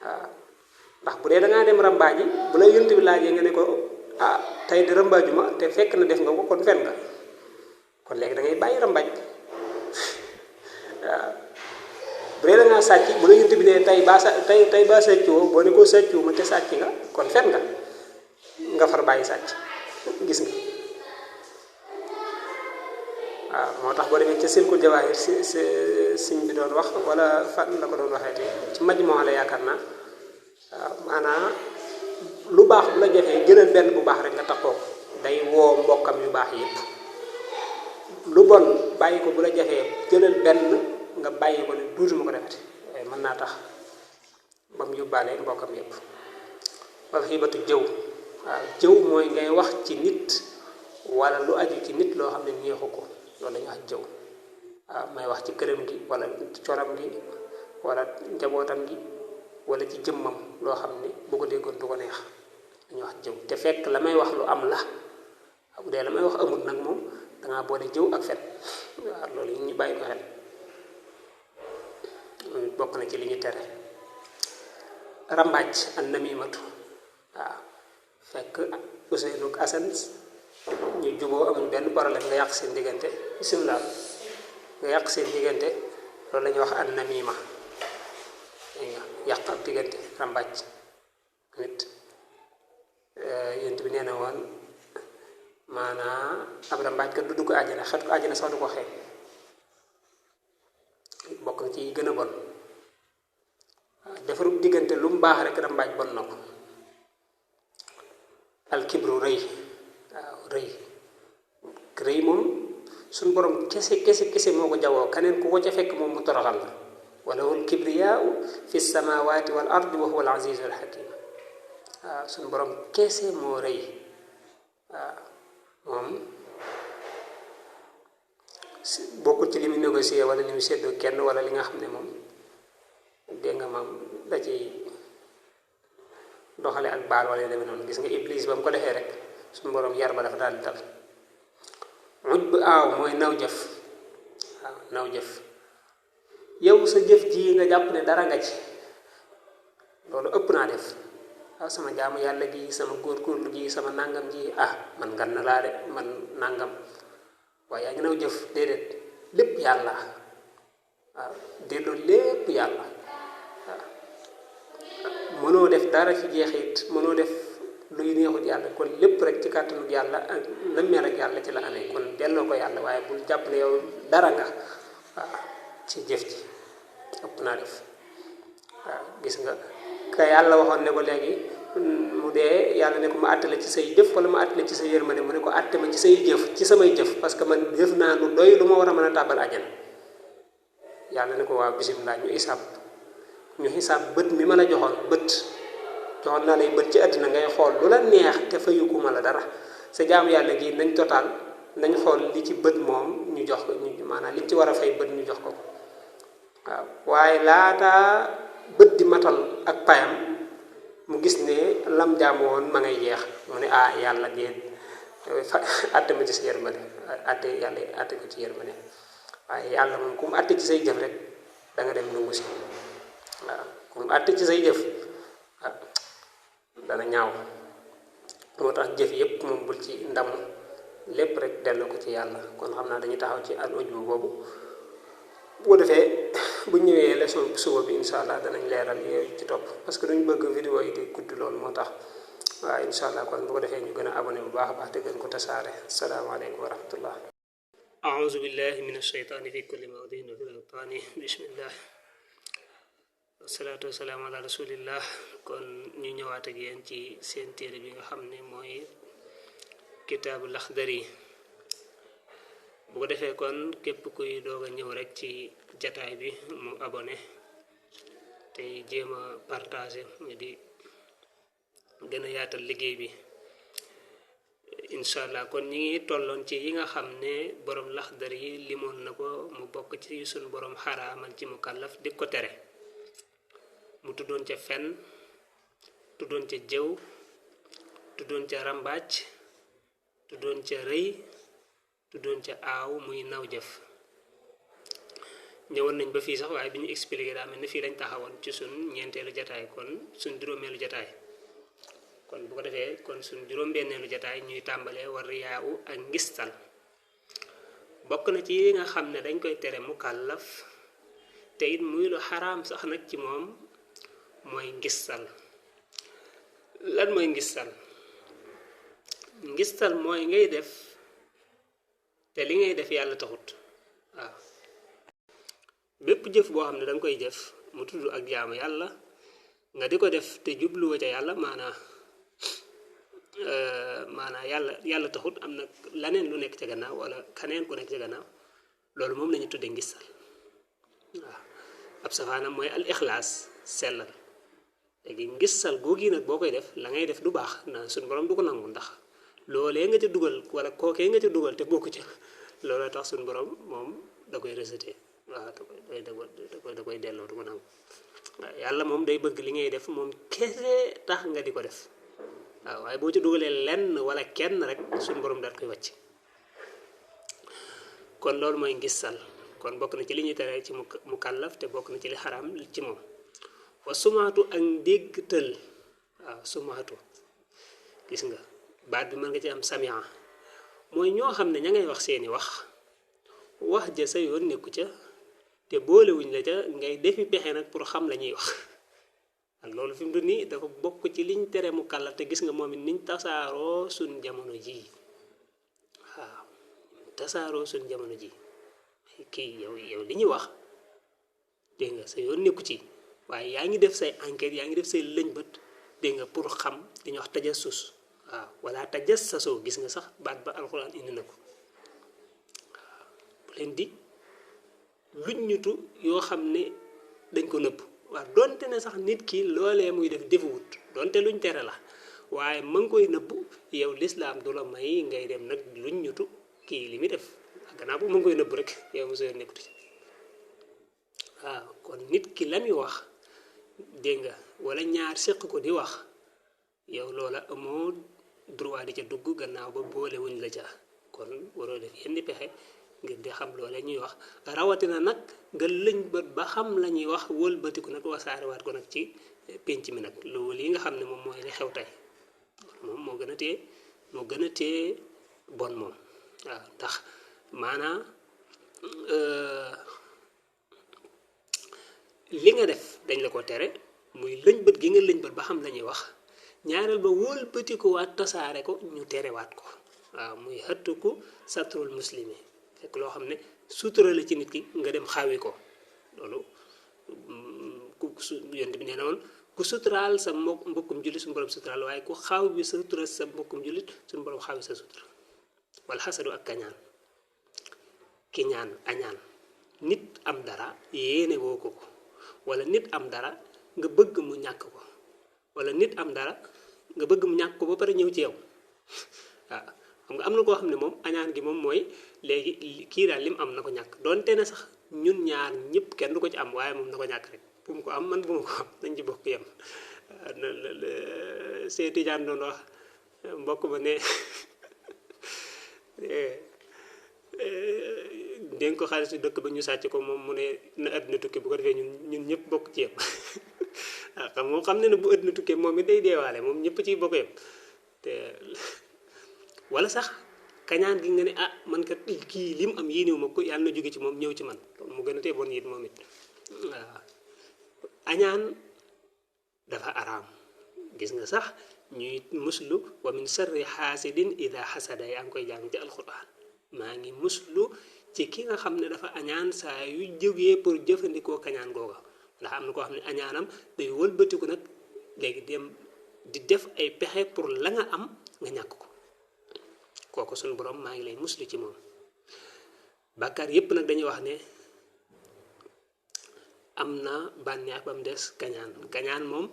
waaw ndax bu dee da ngaa dem rambaaji bu la yonent bi laajee nga ne ko ah tey de rambaaju ma te fekk na def nga ko kon fen nga kon léegi da ngay bàyyi rambaaj waaw bu dee da ngaa sàcc bu la yonent bi ne tey ba sàccoo boo ne ko sàccoo ma te sàcc nga kon fen nga far bàyyi sàcc gis nga waaw moo tax boo demee ca silkul jawaahir si siñ bi doon wax wala fan la ko doon waxee te ci maj moo la yaakaar naa waaw maanaam lu baax bu la jafee jëlal benn bu baax rek nga taxoo ko day woo mbokkam yu baax yëpp lu bon bàyyi ko bu la jafee jëlal benn nga bàyyi ko ne duutuma ko defati waaye mën naa tax ba mu yóbbaale mbokkam yëpp wala xiibatu jëw waaw jëw mooy ngay wax ci nit wala lu aju ci nit loo xam ne neexu ko loolu la ñuy wax jëw waaw may wax ci këram gi wala coram gi wala njabootam gi wala ci jëmmam loo xam ne bu ko déggoon du ko neex dañuy wax jëw te fekk la may wax lu am la bu dee la may wax amul nag moom dangaa boole jëw ak fen waaw loolu yi ñu bàyyi ko xel bokk na ci li ñu tere rambaaj an namimatu waaw fekk Ousseynou ak Assane ñu juboo amuñ benn problème nga yàq seen diggante bisimilah nga yàq seen diggante loolu la ñuy wax an namima yàq ab diggante rambaaj nit yonent bi nee na woon maanaam ab rambaaj kat du dugg àjjana xet ko àjjana sax du ko xeeñ bokk na ci gën a bon defarub diggante lu mu baax rek rambaaj bon na ko alkibru rëy waaw rëy moom suñu borom kese moo ko jawoo keneen ku ko ca fekk moom mu toroxal la walahul kibriyaau fi samawati wal ardi wa huwa al azizul hakim waaw suñu borom kese moo rëy waaw moom bokkul ci li mu négocier wala li mu séddoo kenn wala li nga xam ne moom dégg nga moom da ci doxale ak baal wala demee noonu gis nga iblis ba mu ko defee rek suñu borom yar ba dafa daal di dal muj bu aaw mooy naw jëf waaw naw jëf yow sa jëf ji nga jàpp ne dara nga ci loolu ëpp naa def waaw sama jaamu yàlla gi sama góorgóorlu gi sama nangam ji man ngan na laa de man nangam waaye yaa ngi naw jëf déedéet lépp yàlla waaw delloo lépp yàlla waaw mënoo def dara ci jeexit mënoo def luy neexut yàlla kon lépp rek ci kàttanu yàlla ak la mel ak yàlla ci la amee kon delloo ko yàlla waaye bul jàpp ne yow dara nga waaw ci jëf ji ëpp naa def waaw gis nga ka yàlla waxoon ne ko léegi mu dee yàlla ne ko ma àtte la ci say jëf wala ma àtte la ci sa yërmande mu ne ko àtte ma ci say jëf ci samay jëf parce que man jëf naa lu doy lu ma war a mën a tàbbal àjjana yàlla ne ko waaw bisimilah ñu xisaab bët mi ma la joxoon naa lay bët ci àddina ngay xool lu la neex te fayukuma la dara sa jaamu yàlla gi nañ total nañ xool li ci bët moom ñu jox ko ñu maanaam li ci war a fay bët ñu jox ko waaw waaye laata bët di matal ak payam mu gis ne lam jaamu woon ma ngay jeex mu ne yàlla déet atte ma ci sa yërmande atte ko ci yërmande waaye yàlla moom ku mu atte ci say jëf rek da nga dem nungu si waaw ku mu atte ci say jëf dana ñaaw moo tax jëf yépp moom bul ci ndam lépp rek delloo ko ci yàlla kon xam naa dañuy taxaw ci al ujbu boobu bu defee bu ñëwee leçon suba bi incha allah danañ leeral yooyu ci topp parce que duñ bëgg vidéo yi di gudd loolu moo tax waaw incha allah kon bu ko defee ñu gën a abonné bu baax a baax te gën ko tasaare salaamaaleykum wa rahmatullah aouzu billahi min ashaytaani fi kulli mawdin wa fi awtaani bismillah wasalaatu wasalaamu ala rasulillah kon ñu ñëwaat ak yéen ci seen téere bi nga xam ne mooy kitaabu laxdari bu ko defee kon képp kuy doog a ñëw rek ci jataay bi mu abonné tey jéem a partager di gën a yaatal liggéey bi inshallah. kon ñi ngi tolloon ci yi nga xam ne borom laxdar yi limoon na ko mu bokk ci sun borom xaraamal ci mukallaf di ko tere mu tuddoon ca fen tuddoon ca jëw tuddoon ca rambaaj tuddoon ca rëy tuddoon ca aaw muy naw jëf. ñëwoon nañ ba fii sax waaye bi ñu expliqué daa mel ne fii lañ taxawoon ci sun ñeenteelu jataay kon sun juróomeelu jataay kon bu ko defee kon sun juróom-benneelu jataay ñuy tàmbalee war riyaawu ak ngistal. bokk na ci yi nga xam ne dañ koy tere mukallaf te it muy lu xaraam sax nag ci moom mooy ngistal. lan mooy ngistal? ngistal mooy ngay def te li ngay def yàlla taxut. waaw bépp jëf boo xam ne danga koy jëf mu tudd ak jaamu yàlla nga di ko def te jubluwa ca yàlla maanaa yàlla taxut, am na laneen lu nekk ca gannaaw wala kaneen ku nekk ca gannaaw, loolu moom lañu tudde ngistal. waaw ab safaanam mooy al ixlaas sellal. léegi ngistal googi nag boo koy def la ngay def du baax na suñu borom du ko nangu ndax loolee nga ca dugal wala kookee nga ca dugal te bokku ca looloo tax suñu borom moom da koy rejeté. waaw da koy delloo du ko nangu. waaw yàlla moom day bëgg li ngay def moom kese tax nga di ko def. waaw waaye boo ci dugalee lenn wala kenn rek suñu borom daal koy wàcc. kon loolu mooy ngistal. kon bokk na ci li ñuy tere ci mu kàllaf te bokk na ci li xaraam ci moom. wa sumaatu ak ndéggtal. waaw sumaatu gis nga baat bi mën nga ci am samia mooy ñoo xam ne ña ngay wax seeni wax ja sa yoon nekku ca te boolewuñ la ca ngay defi pexe nag pour xam la ñuy wax. ak loolu fi mu du nii dafa bokk ci liñ tere mu kàllaf te gis nga moom it niñ tasaaroo suñ jamono ji. waaw tasaaroo suñ jamono ji kii yow li ñuy wax dégg nga sa yoon nekku ci waaye yaa ngi def say enquête yaa ngi def say lëñbët dégg nga pour xam li ñuy wax tajassus. waaw wala tajassasoo gis nga sax baat ba alxuraan indi na ko. waaw bu leen di luññutu yoo xam ne dañ ko nëbb. waaw donte ne sax nit ki loolee muy def defuwut donte luñ tere la waaye ma ngi koy nëbb yow lislaam du la may ngay dem nag luññutu kii li muy def gannaaw bu ma ngi koy nëbb rek yow mosoo yor nekkut ci. waaw kon nit ki la muy wax dégg nga wala ñaar séq ko di wax yow loola amoo droit di ca dugg gannaaw ba boole wuñ la ca. kon waroo def yenn pexe ngir di xam loolee ñuy wax rawatina nag nga lëñ bët ba xam la ñuy wax wëlbatiku nag wasaarewaat ko nag ci pénc mi nag loolu yi nga xam ne moom mooy li xew tey moom moo gën a tee bon moom. waaw ndax maanaam li nga def dañ la ko tere muy lëñ bët gi nga lëñ bët ba xam la ñuy wax ñaareel ba wëlbatiku waat tasaare ko ñu terewaat ko. waaw muy xëttuku satrul muslimi fekk loo xam ne sutura la ci nit ki nga dem xawi ko. loolu yonent bi nee na woon ku suturaal sa mbokkum jullit suñu borom suturaal waaye ku xaw bi sutura sa mbokkum jullit suñu borom xawi sa sutura. wala xasadu ak kañaan kiñaan añaan nit am dara yéene woo ko wala nit am dara nga bëgg mu ñàkk ko wala nit am dara nga bëgg mu ñàkk ko ba pare ñëw ci yow. waaw xam nga am na koo xam ne moom añaan gi moom mooy léegi kii daal lim am na ko ñàkk donte ne sax ñun ñaar ñëpp kenn du ko ci am waaye moom na ko ñàkk rek bu mu ko am man bu mu ko am nañ ci bokk yem. Seeti jaan doon wax mbokk ma ne dénk ko xaalis dëkk ba ñu sàcc ko moom mu ne na àddina tukki bu ko defee ñun ñëpp bokk ci yem. waaw xam moom xam ne bu àddina tukkee moom it day deewaale moom ñëpp ciy bokk yem te wala sax kañaan gi nga ne ah man kat kii lim am yéenewu ma ko yàlla na jóge ci moom ñëw ci man mu gën a tee bon it moom it. waaw añaan dafa araam gis nga sax ñuy muslu wa min sarri xaasidin ida xasada yaa ngi koy jàng ci alquran maa ngi muslu ci ki nga xam ne dafa añaan saa yu jógee pour jëfandikoo kañaan googa ndax am na koo xam ne añaanam day wëlbatiku nag léegi dem di def ay pexe pour la nga am nga ñàkk ko kooku suñu borom maa ngi lay muslu ci moom. bàkkaar yépp nag dañuy wax ne am na bànneex ba mu des kañaan kañaan moom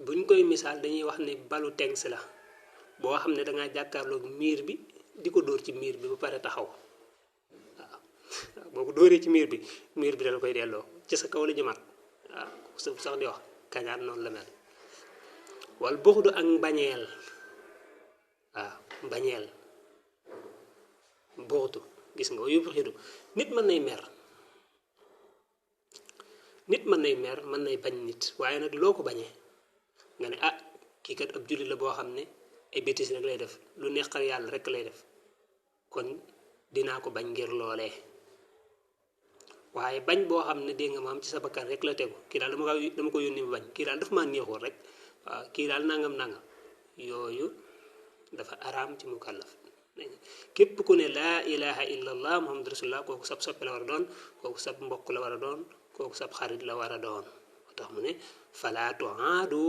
buñ koy misaal dañuy wax ne balu tengs la boo xam ne dangaa jàkkaarloog miir bi di ko dóor ci miir bi ba pare taxaw waaw boo ko dóoree ci miir bi dala koy delloo ci sa kaw la jëmaat waaw sax di wax kañaan noonu la mel wal buxdu ak mbañeel waaw mbañeel buxdu gis nga yóbbu xidu nit mën nay mer mën nay bañ nit waaye nag loo ko bañee nga ne ah kii kat ab jullit la boo xam ne ay bêtises rek lay def lu neexal yàlla rek lay def kon dinaa ko bañ ngir loolee waaye bañ boo xam ne dégg nga maam ci sa bakkan rek la tegu kii daal dama ko yónni bañ kii daal dafa maa neexul rek waaw kii daal nangam yooyu dafa araam ci mukallaf képp ku ne laa ilaha illa allah muhammad rasulullah kooku sab soppe la war a doon kooku sab mbokk la war a doon kooku sab xarit la war a doon moo tax mu ne fala tuaadu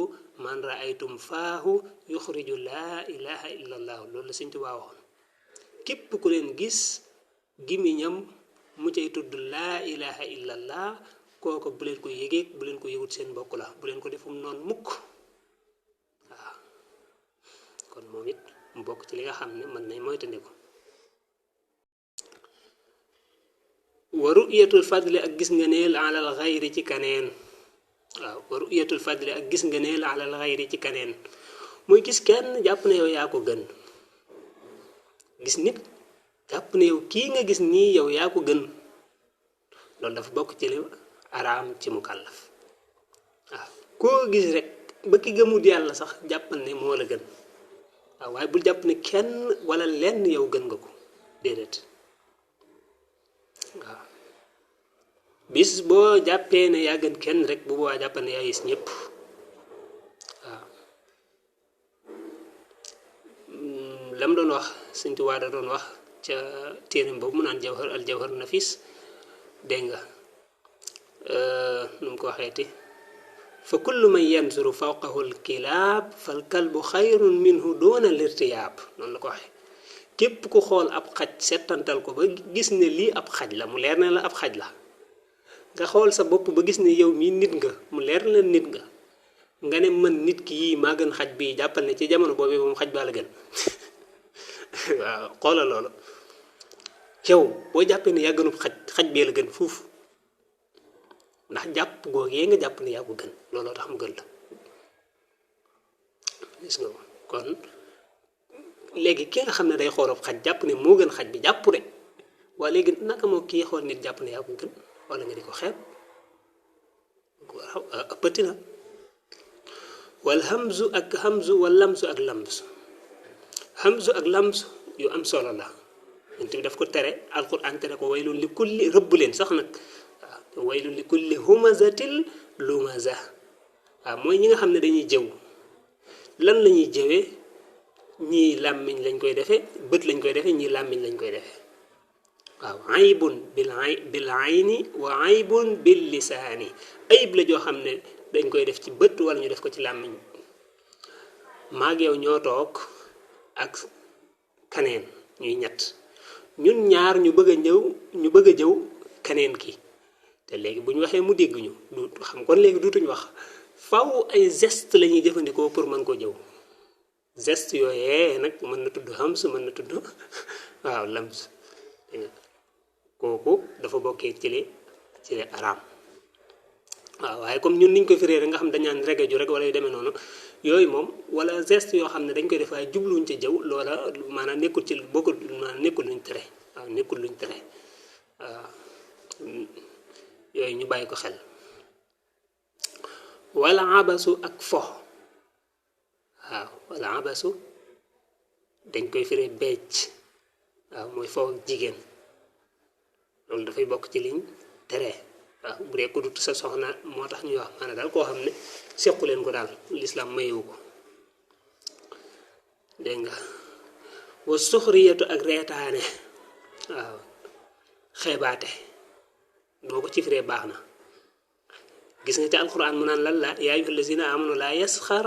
man raaytum faahu yuxriju laa ilaha illa allah loolu la Sëñ Tuubaa waxoon képp ku leen gis gimiñam mu cay tudd laa ilaha illa allah kooku bu leen ko yëgeeg bu leen ko yëgut seen mbokk la bu leen ko defum noonu mukk waaw kon moom it mu bokk ci li nga xam ne mën nañ moytandiku wa ru'yatul fadli ak gis nga neel alal xayri ci kaneen waaw wa ru'yatul fadli ak gis nga neel alal xayri ci kaneen muy gis kenn jàpp ne yow yaa ko gën gis nit jàpp ne yow kii nga gis nii yow yaa ko gën loolu dafa bokk ci li araam ci mukallaf waaw koo gis rek ba ki gëmut yàlla sax jàppal ne moo la gën waaw waaye bul jàpp ne kenn wala lenn yow gën nga ko déedéet waaw bis boo jàppee ne yaa gën kenn rek bu boobaa jàppal ne yaa gis ñëpp waaw lam doon wax Sëñ Tuubaa da doon wax ca téeram boobu mu naan jawhar al jawhar nafis dégg nga nu mu ko waxeeti fa kullu man yanzuru fawqahu alkilaab fal kalbu xayrun minhu doona lirtiyaab noonu la ko waxee képp ku xool ab xaj settantal ko ba gis ne lii ab xaj la mu leer na la ab xaj la nga xool sa bopp ba gis ne yow mii nit nga mu leer na nit nga ne man nit ki yii maa gën xaj bii jàppal ne ci jamono boobu moom xaj baa la gën waaw xoolal loolu yow boo jàppee ne yaa gënub xaj bee la gën fuuf ndax jàpp googee nga jàpp ne yaa ko gën looloo tax mu gën la gis nga kon léegi ki nga xam ne day xoolab xaj jàpp ne moo gën xaj bi jàpp de waa léegi naka moo kii xool nit jàpp ne yaa ko gën wala nga di ko xeeb waaw ëppati na wal hamzu ak hamzu wal lamzu ak lamzu hamzu ak lamzu yu am solo la yonent bi daf ko tere alquran tere ko waylun li kulli rëbb leen sax nag waaw waylun li kulli humazatil lumaza waaw mooy ñi nga xam ne dañuy jëw lan la ñuy jëwee ñii làmmiñ lañ koy defee bët lañ koy defee ñii làmmiñ lañ koy defee waaw aybun bil ayni wa aybun bil lisaani ayib la joo xam ne dañ koy def ci bët wala ñu def ko ci làmmiñ maag yow ñoo toog ak kaneen ñuy ñett ñun ñaar ñu bëgg a jëw kaneen ki te léegi bu ñu waxee mu dégg ñu du xam kon léegi duutuñ wax faw ay geste la ñuy jëfandikoo pour mën koo jëw geste yooyee nag mën na tudd hams mën na tudd waaw lams kooku dafa bokkee ci li araam waaw waaye comme ñun niñ ko firee rek nga xam dañaan rege ju rek wala yu demee noonu yooyu moom wala geste yoo xam ne dañ koy def waaye jubluñ ca jëw loola maanaam nekkul ci bokkul maanaam nekkul luñ tere waaw nekkul luñ tere waaw yooyu ñu bàyyi ko xel wala abasu ak fo waaw wala abasu dañ koy firee becc waaw mooy fo ak jigéen loolu dafay bokk ci liñ tere waaw bu dee ko dut sa soxna moo tax ñuy wax maanaam daal koo xam ne sequ leen ko daal lislaam mayewu ko dégg nga wa suxriyatu ak reetaane waaw xeebaate boo ko ci firee baax na gis nga ci alquran mu naan lan la yaa ayyuhal lazina amanu laa yasxar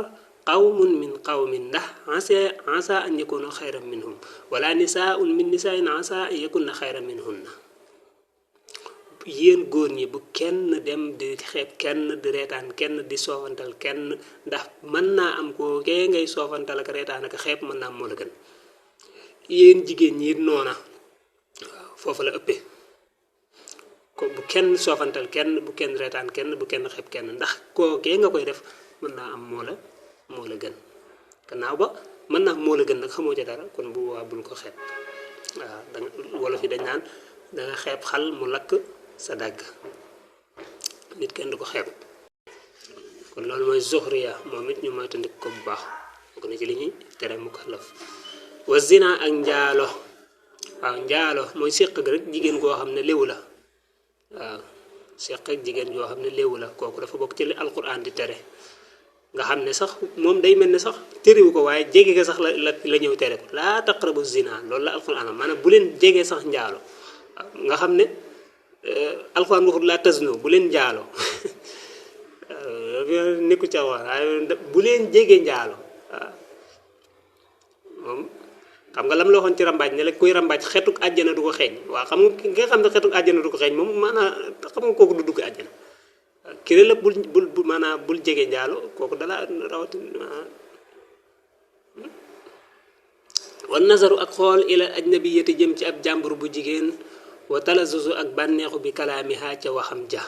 qawmun min qawmin ndax asa an yakunu xayran minhum wala nisaun min nisaain asa an yakunna xayran minhunna yéen góor ñi bu kenn dem di xeeb kenn di reetaan kenn di soofantal kenn ndax mën naa am koo kee ngay soofantal ak reetaan ak xeeb mën naa am moo la gën yéen jigéen ñi noona waaw foofu la ëppee ko bu kenn soofantal kenn bu kenn reetaan kenn bu kenn xeeb kenn ndax koo kee nga koy def mën naa am moo la gën gannaaw ba mën naa am moo la gën nag xamoo ca dara kon bu waa bul ko xeeb waaw danga wolof yi dañ naan danga xeeb xal mu lakk sa dàgg nit kenn du ko xeeb kon loolu mooy zuxriya moom it ñu moytandik ko bu baax bokk na ci li ñuy tere mukallaf wa zina ak njaalo waaw njaalo mooy séq ak rek jigéen goo xam ne léwu la waaw séq ak jigéen goo xam ne léwu la kooku dafa bokk ci li alquran di tere nga xam ne sax moom day mel ne sax terewu ko waaye jege ga sax la ñëw tere ko laa taqrabu zina loolu la alquran maanaam bu leen jegee sax njaalo nga xam ne alquran waxut laa tasno bu leen njaalo nekku ca war bu leen jege njaalo waaw moom xam nga lam la waxoon ci rambaaj ne la kuy rambaaj xetuk àjjana du ko xeeñ waaw xam nga xam ne xetuk àjjana du ko xeeñ moom maanaam xam nga kooku du dugg àjjana kii la bul maanaam bul jege njaalo kooku dala rawatina wan nazaru ak xool ila ajnabiyati jëm ci ab jàmbur bu jigéen wa talazuzu ak bànneexu bi kalaamiha ca waxam ja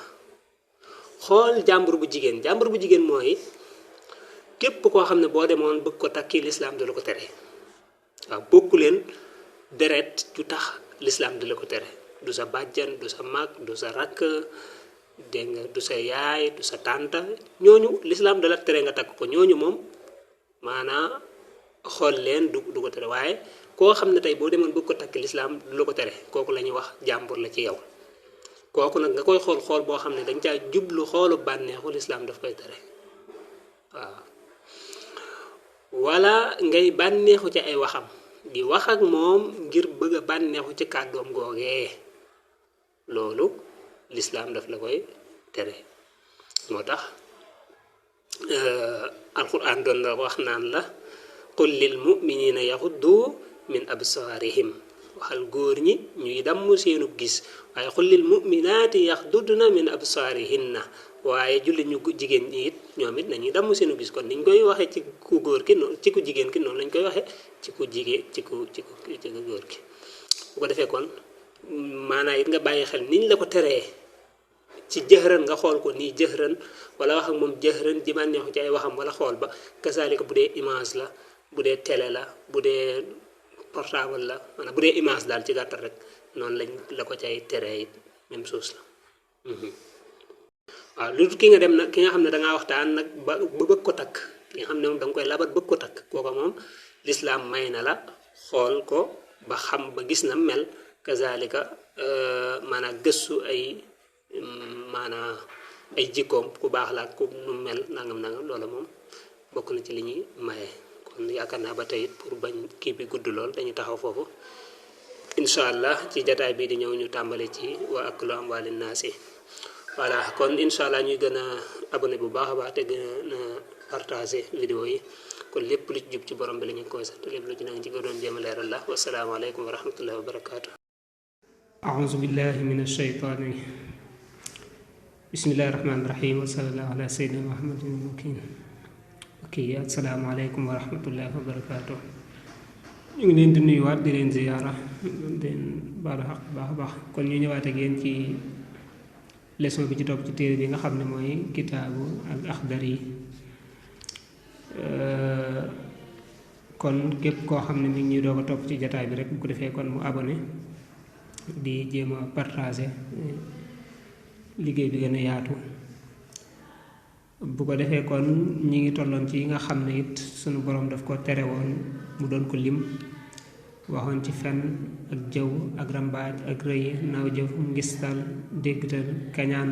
xool jàmbur bu jigéen mooy képp koo xam ne boo demoon bëgg ko takki lislaam du la ko tere waaw bokku leen deret ju tax lislaam du la ko tere du sa bàjjan du sa mag du sa rakk dégg nga du sa yaay du sa tànta ñooñu lislaam dala tere nga takk ko ñooñu moom maanaa xool leen du ko tere waaye koo xam ne tey boo demoon bëgg ko takk lislaam du la ko tere kooku la ñuy wax jàmbur la ci yow kooku nag nga koy xool boo xam ne dañ caa jublu xoolu bànneexu lislaam daf koy tere waaw wala ngay bànneexu ci ay waxam di wax ak moom ngir bëgg a bànneexu ci kàddoom googee loolu lislaam daf la koy tere moo tax alquran doon la wax naan la qul lil muminina yaxuddu min absaarihim waxal góor ñi ñuy damm seenu gis waaye qul lil muminaati yaxdudna min absaarihinna waaye jullit ñu jigéen ñi it ñoom it nañuy damm seenu gis kon niñ koy waxee ci ku góor ki noonu ci ku jigéen ki noonu lañ koy waxee ci ku jigéen ci ku góor ki bu ko defee kon maanaa it nga bàyyi xel niñ la ko teree ci jëxëran nga xool ko nii jëxëran wala wax ak moom jëxëran ji ma neexu ci ay waxam wala xool ba kasaalika bu dee image la bu dee télé la bu dee portable la maanaam bu dee image daal ci gàttal rek noonu lañ la ko cay teree it même chose la waaw lu ki nga dem nag ki nga xam ne dangaa waxtaan nag ba bëgg ko takk ki nga xam ne moom da nga koy labat bëgg ko takk kooka moom lislaam may na la xool ko ba xam ba gis na mel kazalika maanaam gëstu ay maanaam ay jikkoom ku baax la ku nu mel nangam loola moom bokk na ci li ñuy maye kon yaakaar naa ba tey pour bañ kii bi gudd lool dañu taxaw foofu incha allah ci jataay bii di ñëw ñu tàmbale ci wa aklu amwaalin naasi voilà kon incha allah ñuy gën a abonné bu baax a baax te gën a partager vidéo yi kon lépp lu ci jub ci borom bi la ñu koy sant lépp lu ci nag ci nga doon jéem a leeral la wasalaamaaleykum wa rahmatullahi wa barakaatu. aouzu billahi min ashaytaani bismillahi rahmaani rahim wa sallallahu ala sayyidina muhammadin makin ok asalaamaaleykum wa rahmatullahi wa barakaatu. ñu ngi leen di nuyuwaat di leen ziyaara leen baalu xaq baax a baax kon ñu ñëwaat ak yéen ci leçon bi ci topp ci téere bi nga xam ne mooy kitaabu al axdari kon képp koo xam ne mi ngi ñuy doog a topp ci jataay bi rek bu ko defee kon mu abonné di jéem a partager liggéey bi gën a yaatu bu ko defee kon ñi ngi tolloon ci yi nga xam ne it sunu borom daf ko tere woon mu doon ko lim waxoon ci fen ak jëw ak rambaaj ak rëy naaw jëf ngistal déggtal kañaan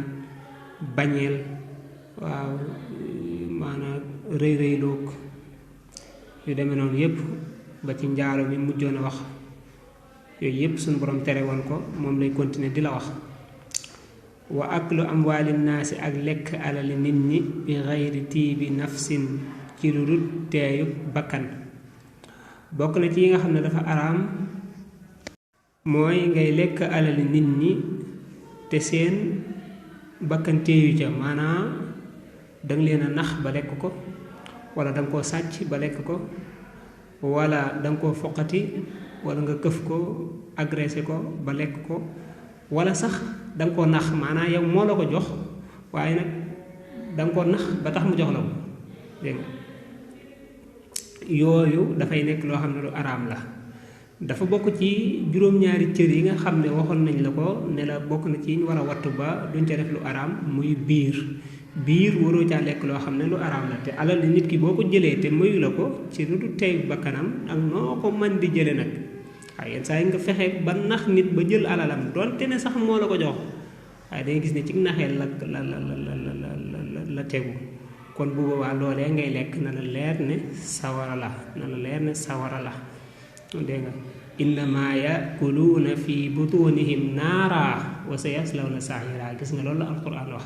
bañeel waaw maanaam rëy loog yu demee noonu yépp ba ci njaalo mi mujjoon a wax yooyu yépp suñu borom tere woon ko moom lay continuer di la wax wa aklu amwaali naasi ak lekk alali nit ñi bi xayri tiibi nafsin ci lu dul teeyu bakkan bokk na ci yi nga xam ne dafa araam mooy ngay lekk alali nit ñi te seen bakkan téeyu ca maanaam danga leen a nax ba lekk ko wala danga koo sàcc ba lekk ko wala danga koo foqati wala nga këf ko agressé ko ba lekk ko wala sax danga koo nax maanaam yow moo la ko jox waaye nag danga koo nax ba tax mu jox la ko dégg nga yooyu dafay nekk loo xam ne lu araam la dafa bokk ci juróom-ñaari cër yi nga xam ne waxoon nañ la ko ne la bokk na ci ñu war a wattu ba duñ ca def lu araam muy biir waroo caa lekk loo xam ne lu araam la te alal nit ki boo ko jëlee te mayu la ko ci lu du tey bakkanam ak noo ko man di jële nag waaye yenn saa yi nga fexe ba nax nit ba jël alalam doonte ne sax moo la ko jox waaye dangay gis ne ci naxee la tegu kon bu boobaa loolee ngay lekk na la leer ne sawara la dégg nga innama yakuluuna fi butunihim naara wa sayaslawna saira gis nga loolu la alquran wax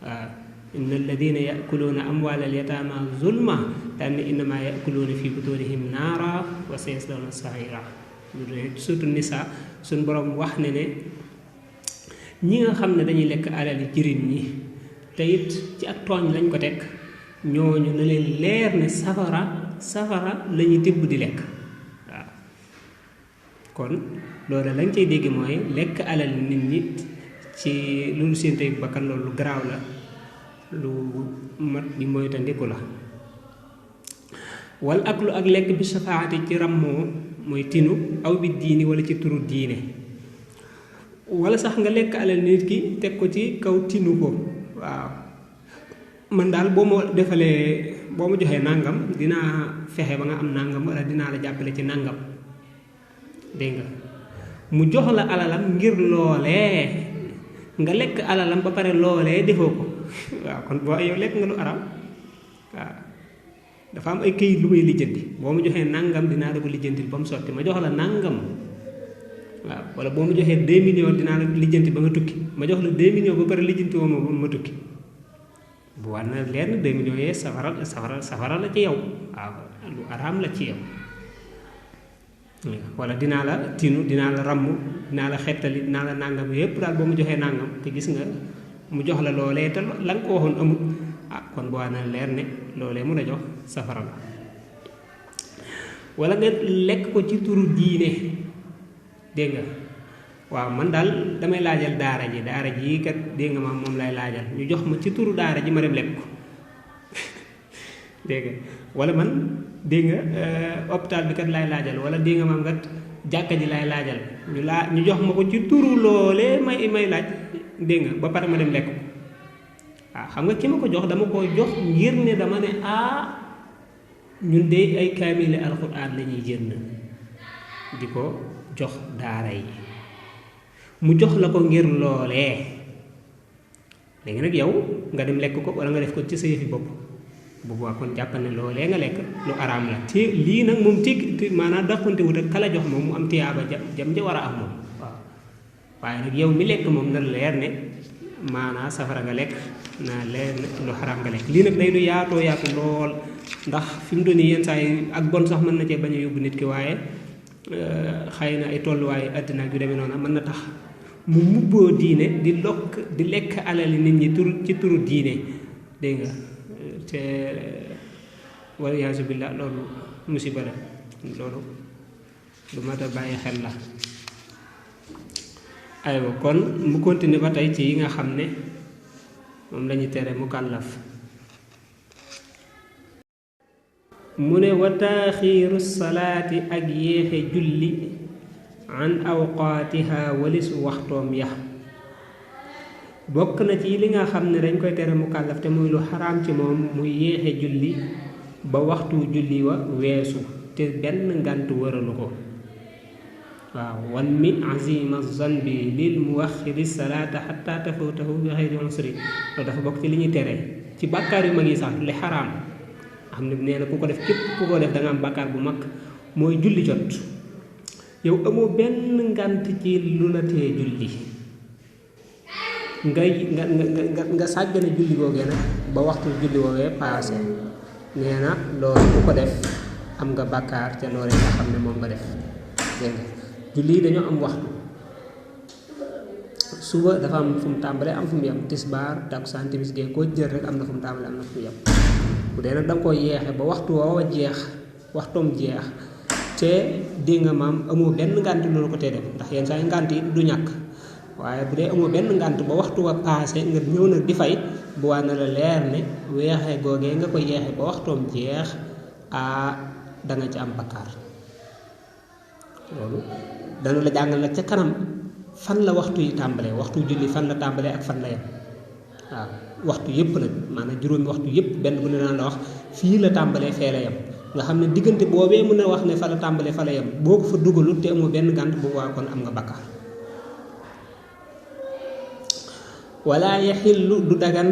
waaw inna alladina yakuluuna amwaala alyataama zulma daan ne innama yakuluuna fi butunihim naara wa sayaslawna saira surtout nisa suñ borom wax ne ñi nga xam ne dañuy lekk alali jirim ñi te it ci ak tooñ lañ ko teg ñooñu na leen leer ne safara la ñuy tibb di lekk waaw kon loolu lañ cay dégg mooy lekk alal nit ñi ci loolu seen tey bakkan loolu lu garaaw la lu mat di moytandiku la wal aklu ak lekk bi safaati ci rammoo mooy tinu aw bi diini wala ci turu diine wala sax nga lekk alal nit ki teg ko ci kaw tinu ko waaw man daal boo ma joxee nàngam dinaa fexe ba nga am nàngam wala dinaa la jàppale ci nàngam dégg nga mu jox la alalam ngir loolee nga lekk alalam ba pare loolee defoo ko waaw kon boo yow lekk nga lu araam waaw dafa am ay këyit lu may lijjanti boo ma joxee nàngam dinaa la ko lijjantil ba mu sotti ma jox la nàngam waaw wala boo ma joxee 2 millions dinaa la lijjanti ba nga tukki ma jox la 2 millions ba pare lijjanti woo ma tukki bu war na leer na 2 millions yee safara la ci yow waaw lu araam la ci yow wala dinaa la tinu dinaa la ramm dinaa la xettali dinaa la nàngam yépp daal boo mu joxee nàngam te gis nga mu jox la loolee te la nga ko waxoon amul kon bu war na leer ne loolee mu la jox safara la wala nga lekk ko ci turu diine dégg nga waaw man daal damay laajal daara ji kat dégg nga ma moom lay laajal ñu jox ma ci turu daara ji ma dem lekk ko dégg nga wala man dégg nga hôpital bi kat lay laajal wala dégg nga maam kat jàkka ji lay laajal ñu jox ma ko ci turu loolee may laaj dégg nga ba pare ma dem lekk ko waaw xam nga ki ma ko jox dama ko jox ngir ne dama ne ñun de ay kaamile alxuraan la ñuy jënd di ko jox daara yi mu jox la ko ngir loolee léegi nag yow nga dem lekk ko wala nga def ko ci sa yëfi bopp bu boobaa kon jàppal ne loolee nga lekk lu araam la te lii nag moom ti maanaam daqante wut ak kala jox moom mu am tiyaaba jam ja war a am moom waaw waaye nag yow mi lekk moom na leer ne maanaam safara nga lekk naa leer ne lu xaraam nga lekk lii nag day du yaatu lool ndax fi mu doon yenn saa yi ak bon sax mën na cee bañ a yóbbu nit ki waaye xëy na ay tolluwaayu àddina ak yu demee noonu mën na tax mu mubboo diine di lekk alali nit ñi ci turu diine dégg nga te wala yaasu billah loolu musiba la loolu lu mat a bàyyi xel la aywa kon mu continuer ba tey ci yi nga xam ne moom lañu tere mukallaf mu ne wa taaxiiru salaati ak yéexe julli an awqaatiha walis waxtoom ya bokk na ci li nga xam ne dañ koy tere mukallaf te muy lu xaraam ci moom muy yéexe julli ba waxtu julli wa weesu te benn ngant wëralu ko waaw wan min azima zanbi lil muwaxiri salaata xatta tafutahu bi xeyri usri loolu dafa bokk ci li ñuy tere ci bàkkaar yu mag yi sax li xaraam xam ne nee na ku ko def képp ku ko def da nga am bàkkaar bu mag mooy julli jot yow amoo benn ngant ci lu la tee julli nga sàggane julli googee nag ba waxtu julli woowee paase nee na loolu ku ko def am nga bàkkaar ca loolee nga xam ne moom nga def dégg nga julli yi dañoo am waxtu suba dafa am fu mu tàmbalee am fu mu yem tisbaar takkusaan timis gee koo jël rek am na fu mu tàmbalee am na fu mu yem bu dee nag da nga koy yeexe ba waxtu woowa jeex waxtoom jeex te di nga maam amoo benn ngànt loolu ko tee def ndax yenn saa yi ngànt yi du ñàkk waaye bu dee amoo benn ngànt ba waxtu wa paase nga ñëw nag di fay bu waa na la leer ne weexee googee nga ko yeexe ba waxtoom jeex da nga ci am bakkaar loolu dana la jàngal nag ca kanam fan la waxtu yi tàmbalee waxtu julli fan la tàmbalee ak fan la yem waaw waxtu yëpp nag maanaam juróomi waxtu yëpp benn bu ne naan la wax fii la tàmbalee fee la yem nga xam ne diggante boobee mën a wax ne fa la tàmbalee fa la yem boo ko fa dugalut te amoo benn gànt bu waa kon am nga bakkaar wala yaxillu du dagan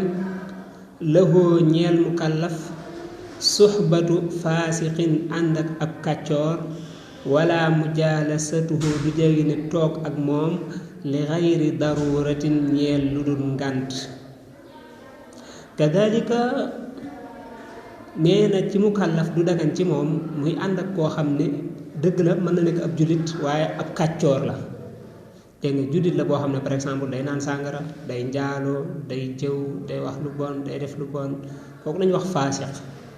lahoo ñeel mukallaf suxbatu faasiqin ànd ak ab kàccoor wala mujaalasatuhu du jegi ne toog ak moom li xayri daruratin ñeel lu dul ngànt kadalika nee na ci mukallaf du dagan ci moom muy ànd ak koo xam ne dëgg la mën na nekk ab jullit waaye ab kàccoor la dégg nga jullit la boo xam ne par exemple day naan sàngara day njaaloo day jëw day wax lu bon day def lu bon kooku lañu wax faasiq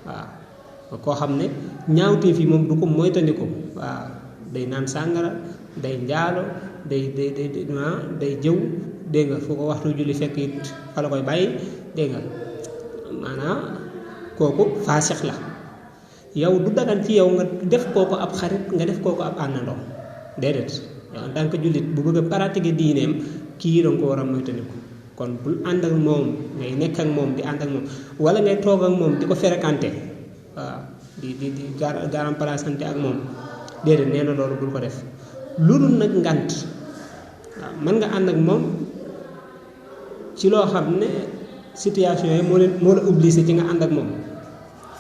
waaw koo xam ne ñaawteef yi moom du ko moytandiku waaw day naan sàngara day njaalo day jëw dégg nga fu ko waxtu julli fekk it fa la koy bàyyi dégg nga maanaam kooku faasix la yow du dagan ci yow nga def kooku ab xarit nga def kooku ab àndandoo déedéet yow en tant que jullit bu bëgg a pratiquer diineem kii danga ko war a moytandiku kon bul ànd ak moom ngay nekk ak moom di ànd ak moom wala ngay toog ak moom di ko fréquenter waaw di garam palaasante ak moom déedéet nee na loolu bul ko def lu dul nag ngant waaw mën nga ànd ak moom ci loo xam ne situation yi moo la obligé ci nga ànd ak moom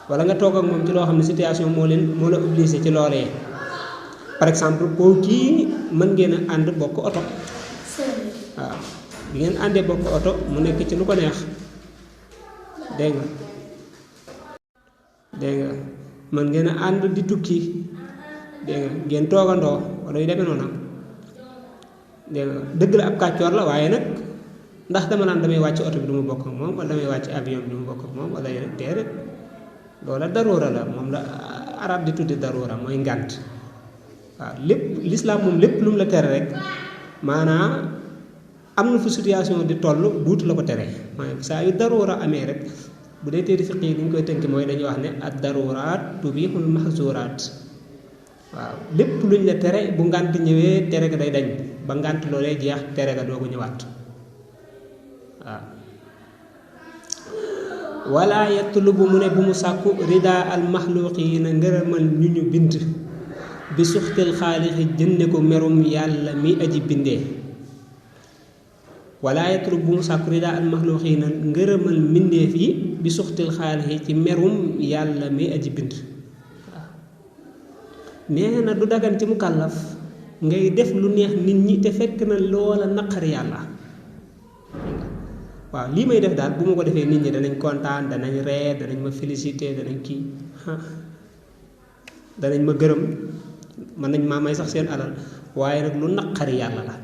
wala nga toog ak moom ci loo xam ne situation moo la obligé ci loolee par exemple koo kii mën ngeen a ànd bokk oto waaw bi ngeen àndee bokk oto mu nekk ci lu ko neex dégg nga mën ngeen a ànd di tukki dégg nga ngeen toogandoo wala yu demee noonu dégg nga dëgg la ab kàccoor la waaye nag ndax dama naan damay wàcc oto bi du ma bokk ak moom wala damay wàcc avion bi du ma bokk ak moom wala déedéet loola daruura la moom la arab di tudde daruura mooy ngànt waaw lépp l'islam moom lépp lu mu la tere rek maanaam am na fu situation di toll duutu la ko tere maanaam saa yu daruura amee rek bu dee téere fiq yi ni ñu koy tënk mooy dañuy wax ne ad daruraat tubihul mahzuraat waaw lépp luñ la tere bu ngànt ñëwee tere ga day dañ ba ngànt loolee jeex tere ga doo ko ñëwaat waaw wala yatlubu mu ne bu mu sàkku rida al maxluqiina ngërëmal ñu ñu bind bi suxtil xaalixi jënne ko merum yàlla mi aji bindee wala yatlubu bu mu sàkku rida al maxluqiina ngërëmal mbindeef yi bi suxtil xaalixi ci merum yàlla mi aji bind waaw nee na du dagan ci mukallaf ngay def lu neex nit ñi te fekk na loola naqar yàlla waaw lii may def daal bu ma ko defee nit ñi danañ kontaan danañ ree danañ ma félicité danañ kii danañ ma gërëm mën nañ maa may sax seen alal waaye nag lu naqari yàlla la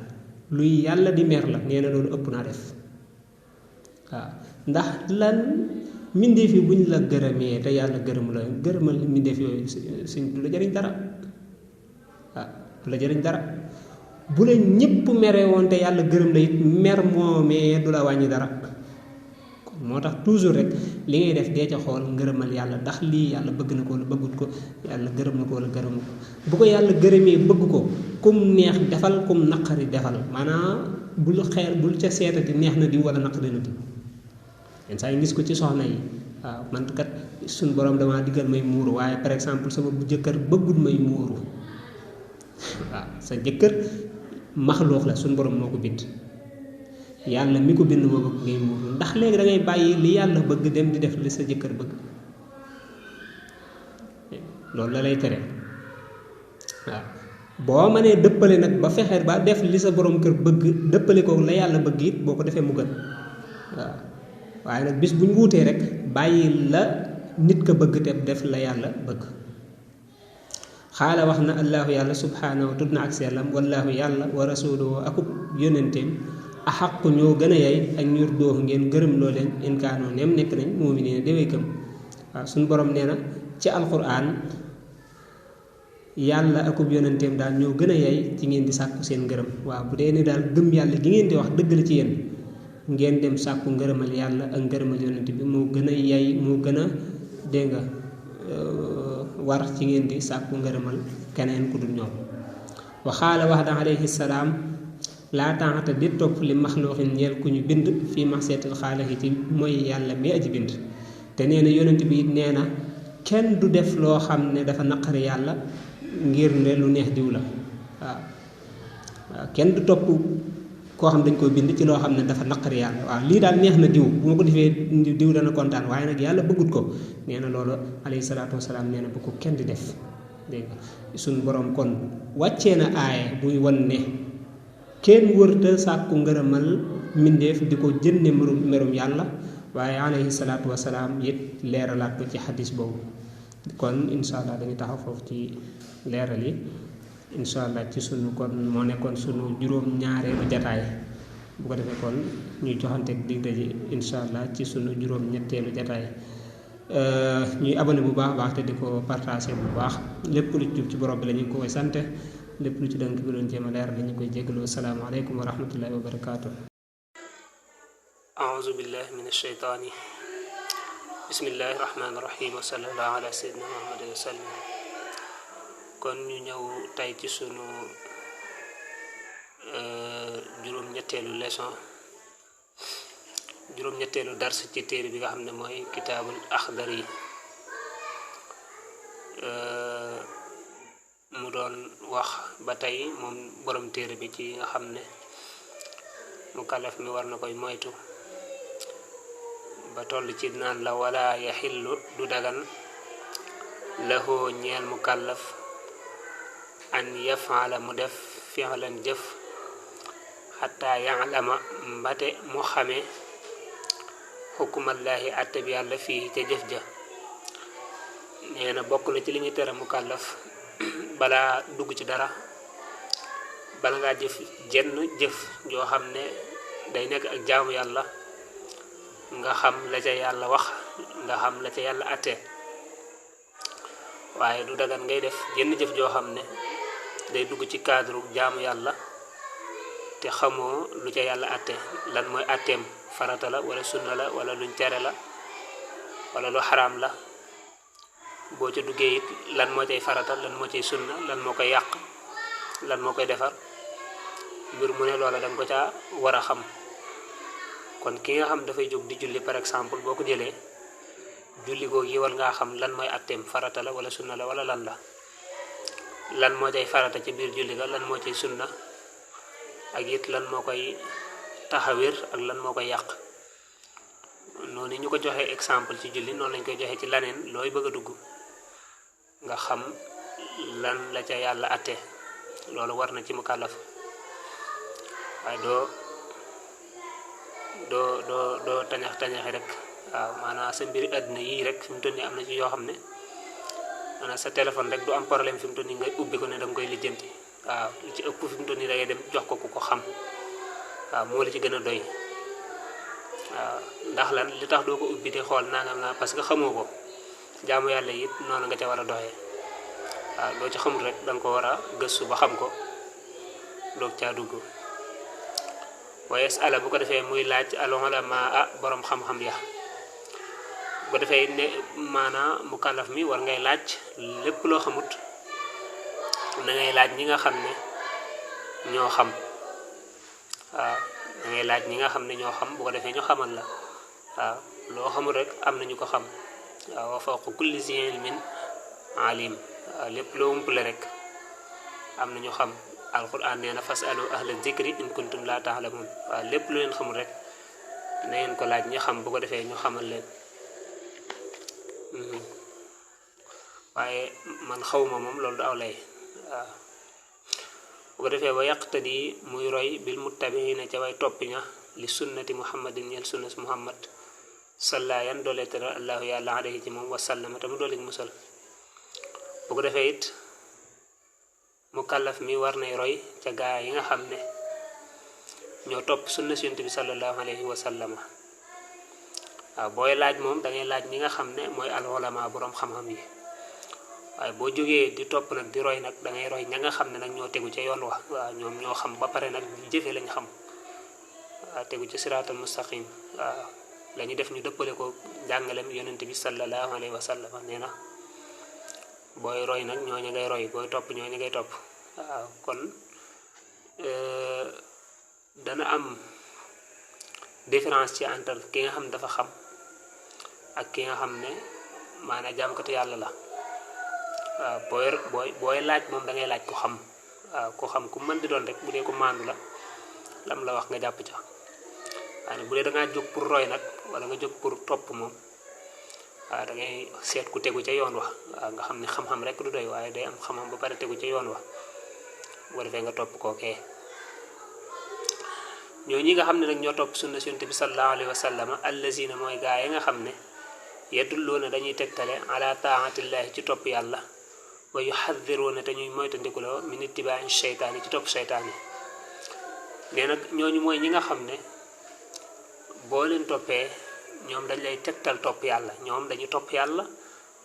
luy yàlla di mer la nee na loolu ëpp naa def waaw ndax lan mbindeef yi buñ la gërëmee te yàlla gërëm la gërëmal mbindeef yooyu suñ du la jëriñ dara waaw du la jëriñ dara bu la ñëpp mere woon te yàlla gërëm la it mer moomee du la wàññi dara moo tax toujours rek li ngay def dee ca xool ngërëmal yàlla ndax lii yàlla bëgg na ko wala bëggut ko yàlla gërëm na ko wala gërëmu ko bu ko yàlla gërëmee bëgg ko kum neex defal kum naqari defal maanaam bul bul ca seetati neex na di wala naqari na di yenn saa yi gis ko ci soxna yi waaw man kat suñ borom damaa diggal may muuru waaye par exemple sama bu jëkkër bëggut may muuru waaw sa jëkkër maxluux la suñ borom moo ko bind yàlla mi ko bind moo bëgg ngay muuru ndax léegi da ngay bàyyi li yàlla bëgg dem di def li sa jëkkër bëgg loolu la lay tere waaw boo mënee dëppale nag ba fexe ba def li sa borom kër bëgg dëppale ko la yàlla bëgg it boo ko defee mu gën waaw waaye nag bis bu ñu wuutee rek bàyyi la nit ka bëgg te def la yàlla bëgg xaala wax na allahu yàlla subhaanahu tudd na ak sellam wallahu yàlla wa rasuluhu akub yónenteem axaqu ñoo gën a yay ak ñur dooxu ngeen gërëm loo leen inkaanoo neem nekk nañ mu'miniina dewey gëm waaw suñu borom nee na ci alquran yàlla akub yonenteem daal ñoo gën a yay ci ngeen di sàkku seen ngërëm waaw bu dee ni daal gëm yàlla gi ngeen di wax dëgg la ci yéen ngeen dem sàkku ngërëmal yàlla ak ngërëmal yonent bi moo gën a yay moo gën a dégg nga war ci ngeen di sàkku ngërëmal keneen ku dul ñoom waxaala wax da alayhi salaam laa taxata di topp li maxluuxin ñeel ku ñu bind fii maxseetil xaalixi ci mooy yàlla mi aji bind te nee na yonent bi it nee na kenn du def loo xam ne dafa naqari yàlla ngir ne lu neex diw la waaw kenn du topp koo xam dañ koy bind ci loo xam ne dafa naqari yàlla waaw lii daal neex na diw bu ma ko defee diw dana kontaan waaye nag yàlla bëggut ko nee na loolu alayhi salaatu wasalaam nee na bu ko kenn di def dégg nga suñ borom kon wàccee na aaya buy wan ne kenn wërta sàkku ngërëmal mbindeef di ko jënne merum yàlla waaye alayhi salaatu wasalaam it leeralaat ko ci xadis boobu kon incha allah dañuy taxaw foofu ci leeral yi incha allah ci sunu kon moo nekkoon sunu juróom-ñaareelu jataay bu ko defee kon ñuy joxante dig daje incha allah ci sunu juróom-ñetteelu jataay ñuy abonné bu baax baax te di ko partagé bu baax lépp lu jub ci borom bi la ñu ngi koy sante lépp lu ci dënk bi doon jéem a leer dañu koy jégalu asalaamaaleykum wa rahmatullahi wa barakaatu. aouzu billahi min ashaytaani bismillahi rahmaani rahim wa sallallahu ala sayyidina muhammadin wa sallam kon ñu ñëw tey ci sunu juróom-ñetteelu dars ci téere bi nga xam ne mooy kitaabul Axdari mu doon wax ba tey moom borom téere bi ci nga xam ne mukallaf mi war na koy moytu ba toll ci naan la wala yaxillu du dagan lahoo ñeel mukallaf an yafaala mu def fi'lan jëf xataa ya'lama mbate mu xame xukumallaahi àtte bi yàlla fii ca jëf ja nee na bokk na ci li ñu tere mukallaf balaa dugg ci dara bala ngaa jëf jenn jëf joo xam ne day nekk ak jaamu yàlla nga xam la ca yàlla wax nga xam la ca yàlla àtte waaye du dagan ngay def jenn jëf joo xam ne day dugg ci cadre jaamu yàlla te xamoo lu ca yàlla àtte lan mooy àtteem farata la wala sunna la wala luñ tere la wala lu xaraam la boo ca duggee it lan moo cay farata lan moo cay sunna lan moo koy yàq lan moo koy defar mbir mu ne loola danga ko caa war a xam kon ki nga xam dafay jóg di julli par exemple boo ko jëlee julli googu yi war ngaa xam lan mooy àtteem farata la wala sunna la wala lan la lan moo cay farata ci biir julli ga lan moo cay sunna ak it lan moo koy taxawir ak lan moo koy yàq noonu ñu ko joxee exemple ci julli noonu lañ koy joxee ci laneen looy bëgg a dugg nga xam lan la ca yàlla àtte loolu war na ci mukallaf waaye doo tañaxi rek waaw maanaam sa mbiri àddina yii rek fi mu toll nii am na ci yoo xam ne maanaam sa téléphone rek du am problème fi mu toll nii ngay ubbi ko ne danga koy lijjanti waaw li ci ëpp fi mu toll nii da ngay dem jox ko ku ko xam waaw moo la ci gën a doy waaw ndax lan li tax doo ko ubbi di xool nangam naa parce que xamoo ko jaamu yàlla it noonu nga ca war a doxee waaw loo ci xamul rek danga ko war a gëstu ba xam ko doog caa dugg waaye ala bu ko defee muy laaj al ulamaa borom xam-xam ya bu ko defee ne maanaam mukallaf mi war ngay laaj lépp loo xamut da ngay laaj ñi nga xam ne ñoo xam waaw da ngay laaj ñi nga xam ne ñoo xam bu ko defee ñu xamal la waaw loo xamul rek am na ñu ko xam waaw wa fawqa kulli zi ilmin alim waaw lépp loo umpale rek am na ñu xam alquran nee na fasalu ahla zikri in kuntum la ta'lamun waaw lépp lu leen xamul rek na ngeen ko laaj ñi xam bu ko defee ñu xamal leen waaye man xawma moom loolu du aw lay waaw bu ko defee wa yaqtadi muy roy bil muttabiina ca way toppi ña li sunnati muhammadin ñeel sunnas muhammad salla yan doole tëral allahu yàlla alayhi ci moom wasallama te mu dooleeg musal bu ko defee it mukallaf mi war nay roy ca gaa yi nga xam ne ñoo topp sunna si yonent bi sallallahu alayhi wa sallam waaw booy laaj moom da ngay laaj ñi nga xam ne mooy al ulama borom xam-xam yi waaye boo jógee di topp nag di roy nag da ngay roy ña nga xam ne nag ñoo tegu ca yoon wa waaw ñoom ñoo xam ba pare nag ñu jëfe lañ xam waaw tegu ci siraatal mustaqim waaw la ñu def ñu dëppale ko jàngalem yonent bi sallallahu alayhi wa sallam nee na booy roy nag ñooñu ngay roy booy topp ñooñu ngay topp waaw kon dana am différence ci entre ki nga xam ne dafa xam ak ki nga xam ne maanaam jaamkatu yàlla la waaw booy laaj moom da ngay laaj ko xam waaw ko xam ku mën di doon rek bu dee ko maandu la lam la wax nga jàpp ca waaye bu dee da ngaa jóg pour roy nag wala nga jóg pour topp moom waaw da ngay seet ku tegu ca yoon wa waaw nga xam ne xam-xam rek du doy waaye day am xam-xam ba pare tegu ca yoon wa boo defee nga topp kookee ñoo ñi nga xam ne nag ñoo topp sunna yonent bi sallallahu alayhi wa sallam allazina mooy gaa yi nga xam ne yadulluuna dañuy tegtale ala taatillahi ci topp yàlla wa yuxadiruuna te ñuy moytandikuloo min ittibaa'i sheytaani ci topp sheytaani nee nag ñooñu mooy ñi nga xam ne boo leen toppee ñoom dañ lay tegtal topp yàlla ñoom dañuy topp yàlla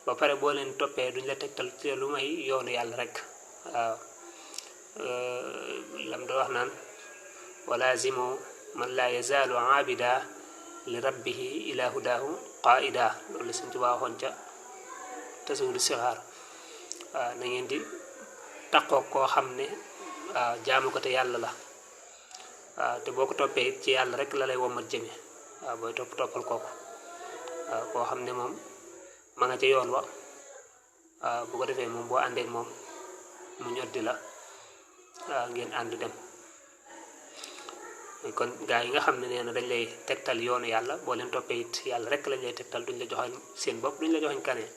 ba pare boo leen toppee duñ la tegtal ci lu may yoonu yàlla rek waaw lam da wax naan walazimu man la yazaalu aabida li rabbihi ila hudahu qaida loolu la suñ ci waxoon ca tasawudu sixaar waaw na ngeen di taqoo koo xam ne waaw jaamu ko te yàlla la waaw te boo ko toppee it ci yàlla rek la lay womat jëme waaw booy toppal kooku waaw koo xam ne moom ma nga ca yoon wa waaw bu ko defee moom boo àndeek moom mu ñoddi la waaw ngeen ànd dem kon gaa yi nga xam ne nee na dañ lay tegtal yoonu yàlla boo leen toppee it yàlla rek lañ lay tegtal duñ la joxañ seen bopp duñ la joxañ kanee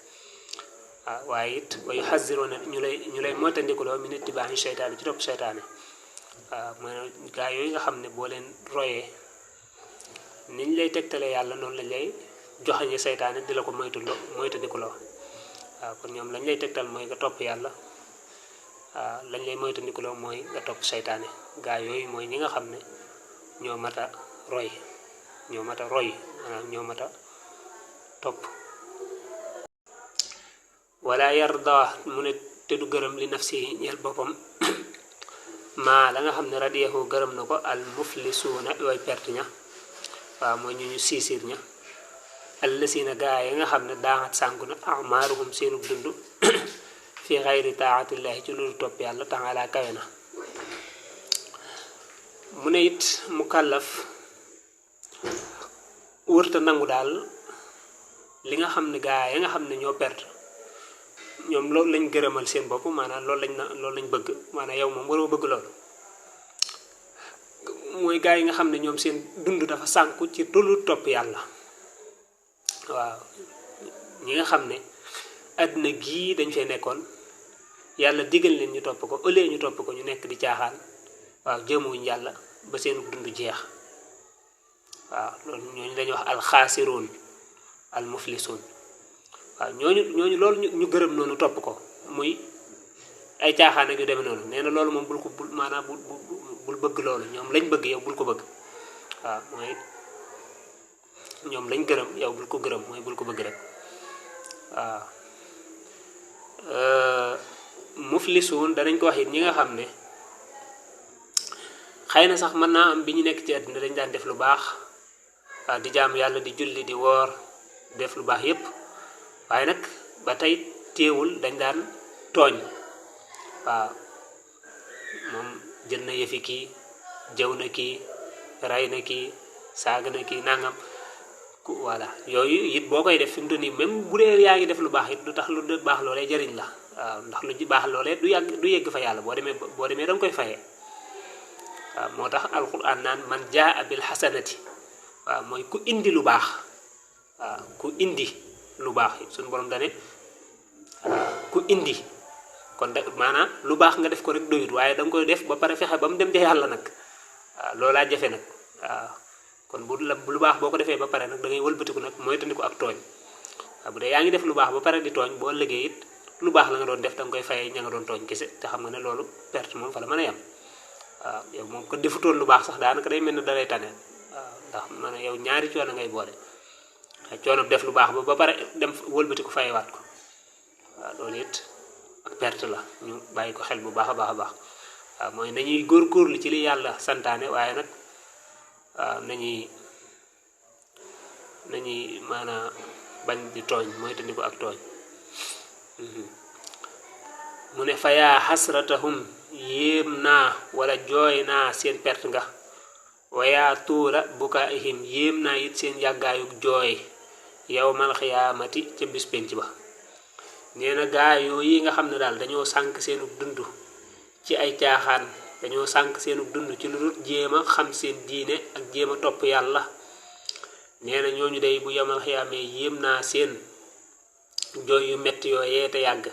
waaw waaye it wa yuxaziruuna ñu lay moytandikuloo min ittibaa'i sheytaani ci topp sheytaane waaw mooy gaa yooyu nga xam ne boo leen royee niñ lay tegtalee yàlla noonu lañ lay joxañe seytaane di la ko moytandikuloo waaw kon ñoom lañ lay tegtal mooy nga topp yàlla waaw lañ lay moytandikuloo mooy nga topp seytaane gaa yooyu mooy ñi nga xam ne ñoo mat a roy maanaam ñoo mat a topp wala yarda mu ne te du gërëm li nafsi ñeel boppam maa la nga xam ne radiyahu gërëm na ko al muflisuuna way perte ña waaw mooy ñu siisir ña allasina gaa yi nga xam ne daaxat sànku na amaaruhum seenu dund fi xayri taatillahi ci loolu topp yàlla taala kawe na mu ne it mu kàllaf wërta nangu daal li nga xam ne gaa yi nga xam ne ñoo perte ñoom loolu lañ gërëmal seen bopp maanaam loolu lañ bëgg maanaam yow moom waroo bëgg loolu mooy gaa yi nga xam ne ñoom seen dund dafa sànku ci tollu topp yàlla waaw ñi nga xam ne àddina gii dañ fee nekkoon yàlla digal leen ñu topp ko ëllëgee ñu topp ko ñu nekk di caaxaan waaw jëmuñ yàlla ba seen dund jeex waaw loolu ñooñu dañuy wax alxaasiroon almuflisuun waaw ñooñu loolu ñu gërëm noonu topp ko muy ay caaxaan ak yu demee noonu nee na loolu moom bul bëgg loolu ñoom lañ bëgg yow bul ko bëgg waaw mooy ñoom lañ gërëm yow bul ko gërëm mooy bul ko bëgg rek waaw muflisuun danañ ko wax it ñi nga xam ne xëy na sax mën naa am bi ñu nekk ci àddina dañ daan def lu baax waaw di jaamu yàlla di julli di woor def lu baax yépp waaye nag ba tey téewul dañ daan tooñ waaw moom jël na yëfi kii jëw na kii ray na kii saaga na kii nangam voilà yooyu it boo koy def fi mu toll nii même bu dee yaa ngi def lu baax it du tax lu baax loolee jëriñ la waaw ndax lu baax loolee du yegg fa yàlla boo demee danga koy fayee waaw moo tax alquran naan man jaa bil xasanati waaw mooy ku indi lu baax waaw ku indi lu baax suñu borom dane ku indi kon maanaam lu baax nga def ko rek doyut waaye danga koy def ba pare fexe ba mu dem ca yàlla nag waaw loolaa jafe nag waaw kon lu baax boo ko defee ba pare nag da ngay wëlbatiku nag mooy tandiku ak tooñ waaw bu dee yaa ngi def lu baax ba pare di tooñ boo ëllëgee it lu baax la nga doon def danga koy fayee ña nga doon tooñ kese te xam nga ne loolu perte moom fa la mën a yam waaw yow moom ko defutoon lu baax sax daanaka day mel ne dalay tane waaw ndax man yow ñaari coono ngay boole coono def lu baax ba pare dem wëlbati ko fayewaat ko waaw loolu it ak perte la ñu bàyyi ko xel bu baax a baax a baax waaw mooy nañuy góorgóorlu ci li yàlla santaane waaye nag waaw nañuy maanaam bañ di tooñ mooy tandi ko ak tooñ mu ne fa yaa xasratahum yéem naa wala jooy naa seen perte nga wayaa tuula bukaihim yéem naa it seen yàggaayug jooy yawmal xiyaamati ca bis penc ba nee na gaa yooyu nga xam ne daal dañoo sànk seenug dund ci ay caaxaan dañoo sànk seenug dund ci lu dul jéem a xam seen diine ak jéem a topp yàlla nee na ñooñu day bu yawmal xiyaamee yéem naa seen jooy yu metti yooyee te yàgg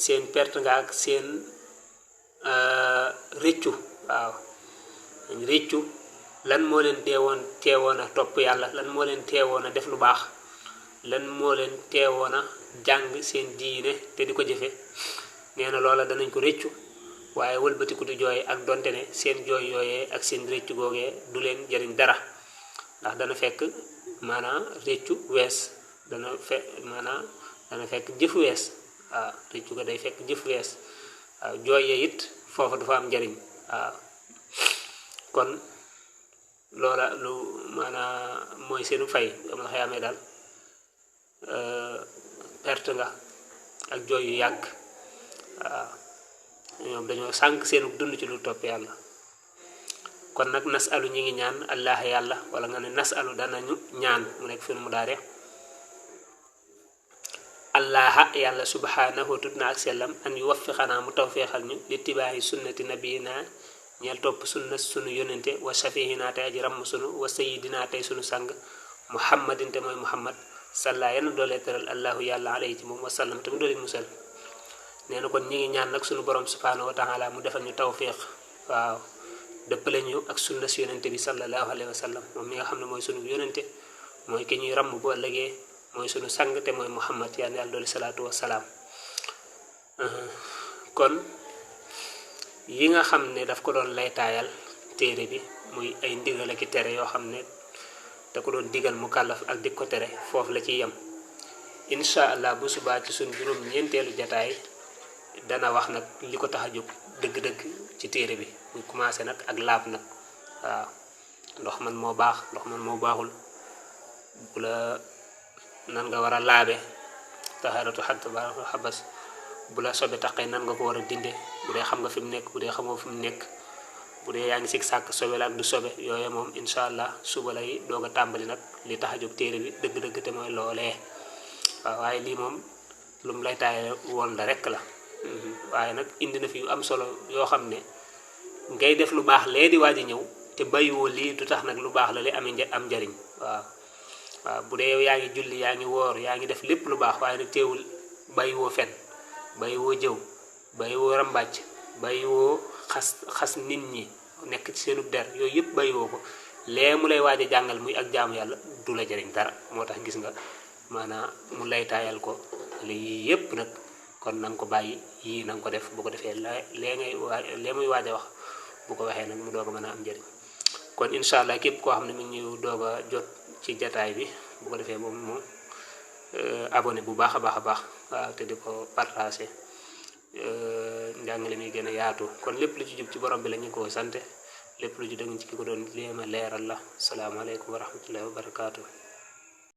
seen perte nga ak seen réccu waaw réccu lan moo leen teewoon a topp yàlla lan moo leen teewoon a def lu baax lan moo leen teewoon a jàng seen diine te di ko jëfe nee na loola danañ ko réccu waaye wëlbatiku di jooy ak donte ne seen jooy yooyee ak seen réccu googee du leen jëriñ dara ndax dana fekk maanaam réccu wees dana fekk jëf wees waaw réccu ko day fekk jëf wees waaw jooy ya it foofa du fa am njëriñ waaw kon loola lu maanaam mooy seenu fay amal xayaamee daal perte nga ak jooy yu yàgg waaw ñoom dañoo sànk seenu dund ci lu topp yàlla kon nag nasalu ñi ngi ñaan allah yàlla wala nga ne nasalu danañu ñaan mu nekk fi mu daare allaha yàlla subhanahu tut na ak sellam an yu waffiqanaa mu tawfeexal ñu li tibaayi sunnati nabiyina ñeel topp sunna sunu yonente wa shafihina tey aji ramm sunu wa sayidina tey sunu sang muhammadin te mooy muhammad salla yenn doolee teral allahu yàlla alayhi ci moom wa sallam te mu doolee musal nee na kon ñi ngi ñaan nag sunu borom subhanahu wa taala mu defal ñu tawfeex waaw dëppale ñu ak sunna si yonente bi sallallahu alayhi wa sallam moom mi nga xam ne mooy sunu yonente mooy ki ñuy ramm bu ëllëgee mooy sunu sang te mooy muhammad yàlla doole salaatu wa salaam kon yi nga xam ne daf ko doon laytaayal téere bi muy ay ndigal ak tere yoo xam ne da ko doon digal mu kàllaf ak di ko tere foofu la ciy yem incha allah bu subaa ci suñ juróom ñeenteelu jataay dana wax nag li ko tax a jóg dëgg-dëgg ci téere bi muy commencé nag ak laab nag waaw ndox man moo baax ndox man moo baaxul bu la nan nga war a laabe taharatu xatta ba xabas bu la sobe taqee nan nga ko war a dinde bu dee xam nga fi mu nekk bu dee xamoo fi mu nekk bu dee yaa ngi sig sàkk sobe la ak du sobe yooye moom incha allah suba lay doog a tàmbali nag li tax a jóg téere bi dëgg-dëgg te mooy loolee waaw waaye lii moom lu mu lay taaye woon la rek la waaye nag indi na fi yu am solo yoo xam ne ngay def lu baax lee di waaj a ñëw te bàyyiwoo lii du tax nag lu baax la li am njariñ waaw bu dee yow yaa ngi julli yaa ngi woor yaa ngi def lépp lu baax waaye nag teewul bàyyiwoo fen bàyyiwoo jëw bàyyiwoo rambàcc bàyyiwoo xas nit ñi nekk ci seenu der yooyu yëpp bàyyiwoo ko lee mu lay waaj a jàngal muy ak jaamu yàlla du la jëriñ dara moo tax gis nga maanaam mu lay taayal ko lii yëpp nag kon na nga ko bàyyi yii na nga ko def bu ko defee lee muy waaj a wax bu ko waxee nag mu doog a mën a am njëriñ kon incha allah képp koo xam ne mi ngi ñu doog a jot ci jataay bi bu ko defee moom moom abonné bu baax a baax a baax waaw te di ko partagé njàngale mi gën a yaatu kon lépp lu ci jub ci borom bi la ñu ko sante lépp lu ci dëng ci ki ko doon léema leeral la salaamaaleykum wa rahmatullahi wa barakaatu.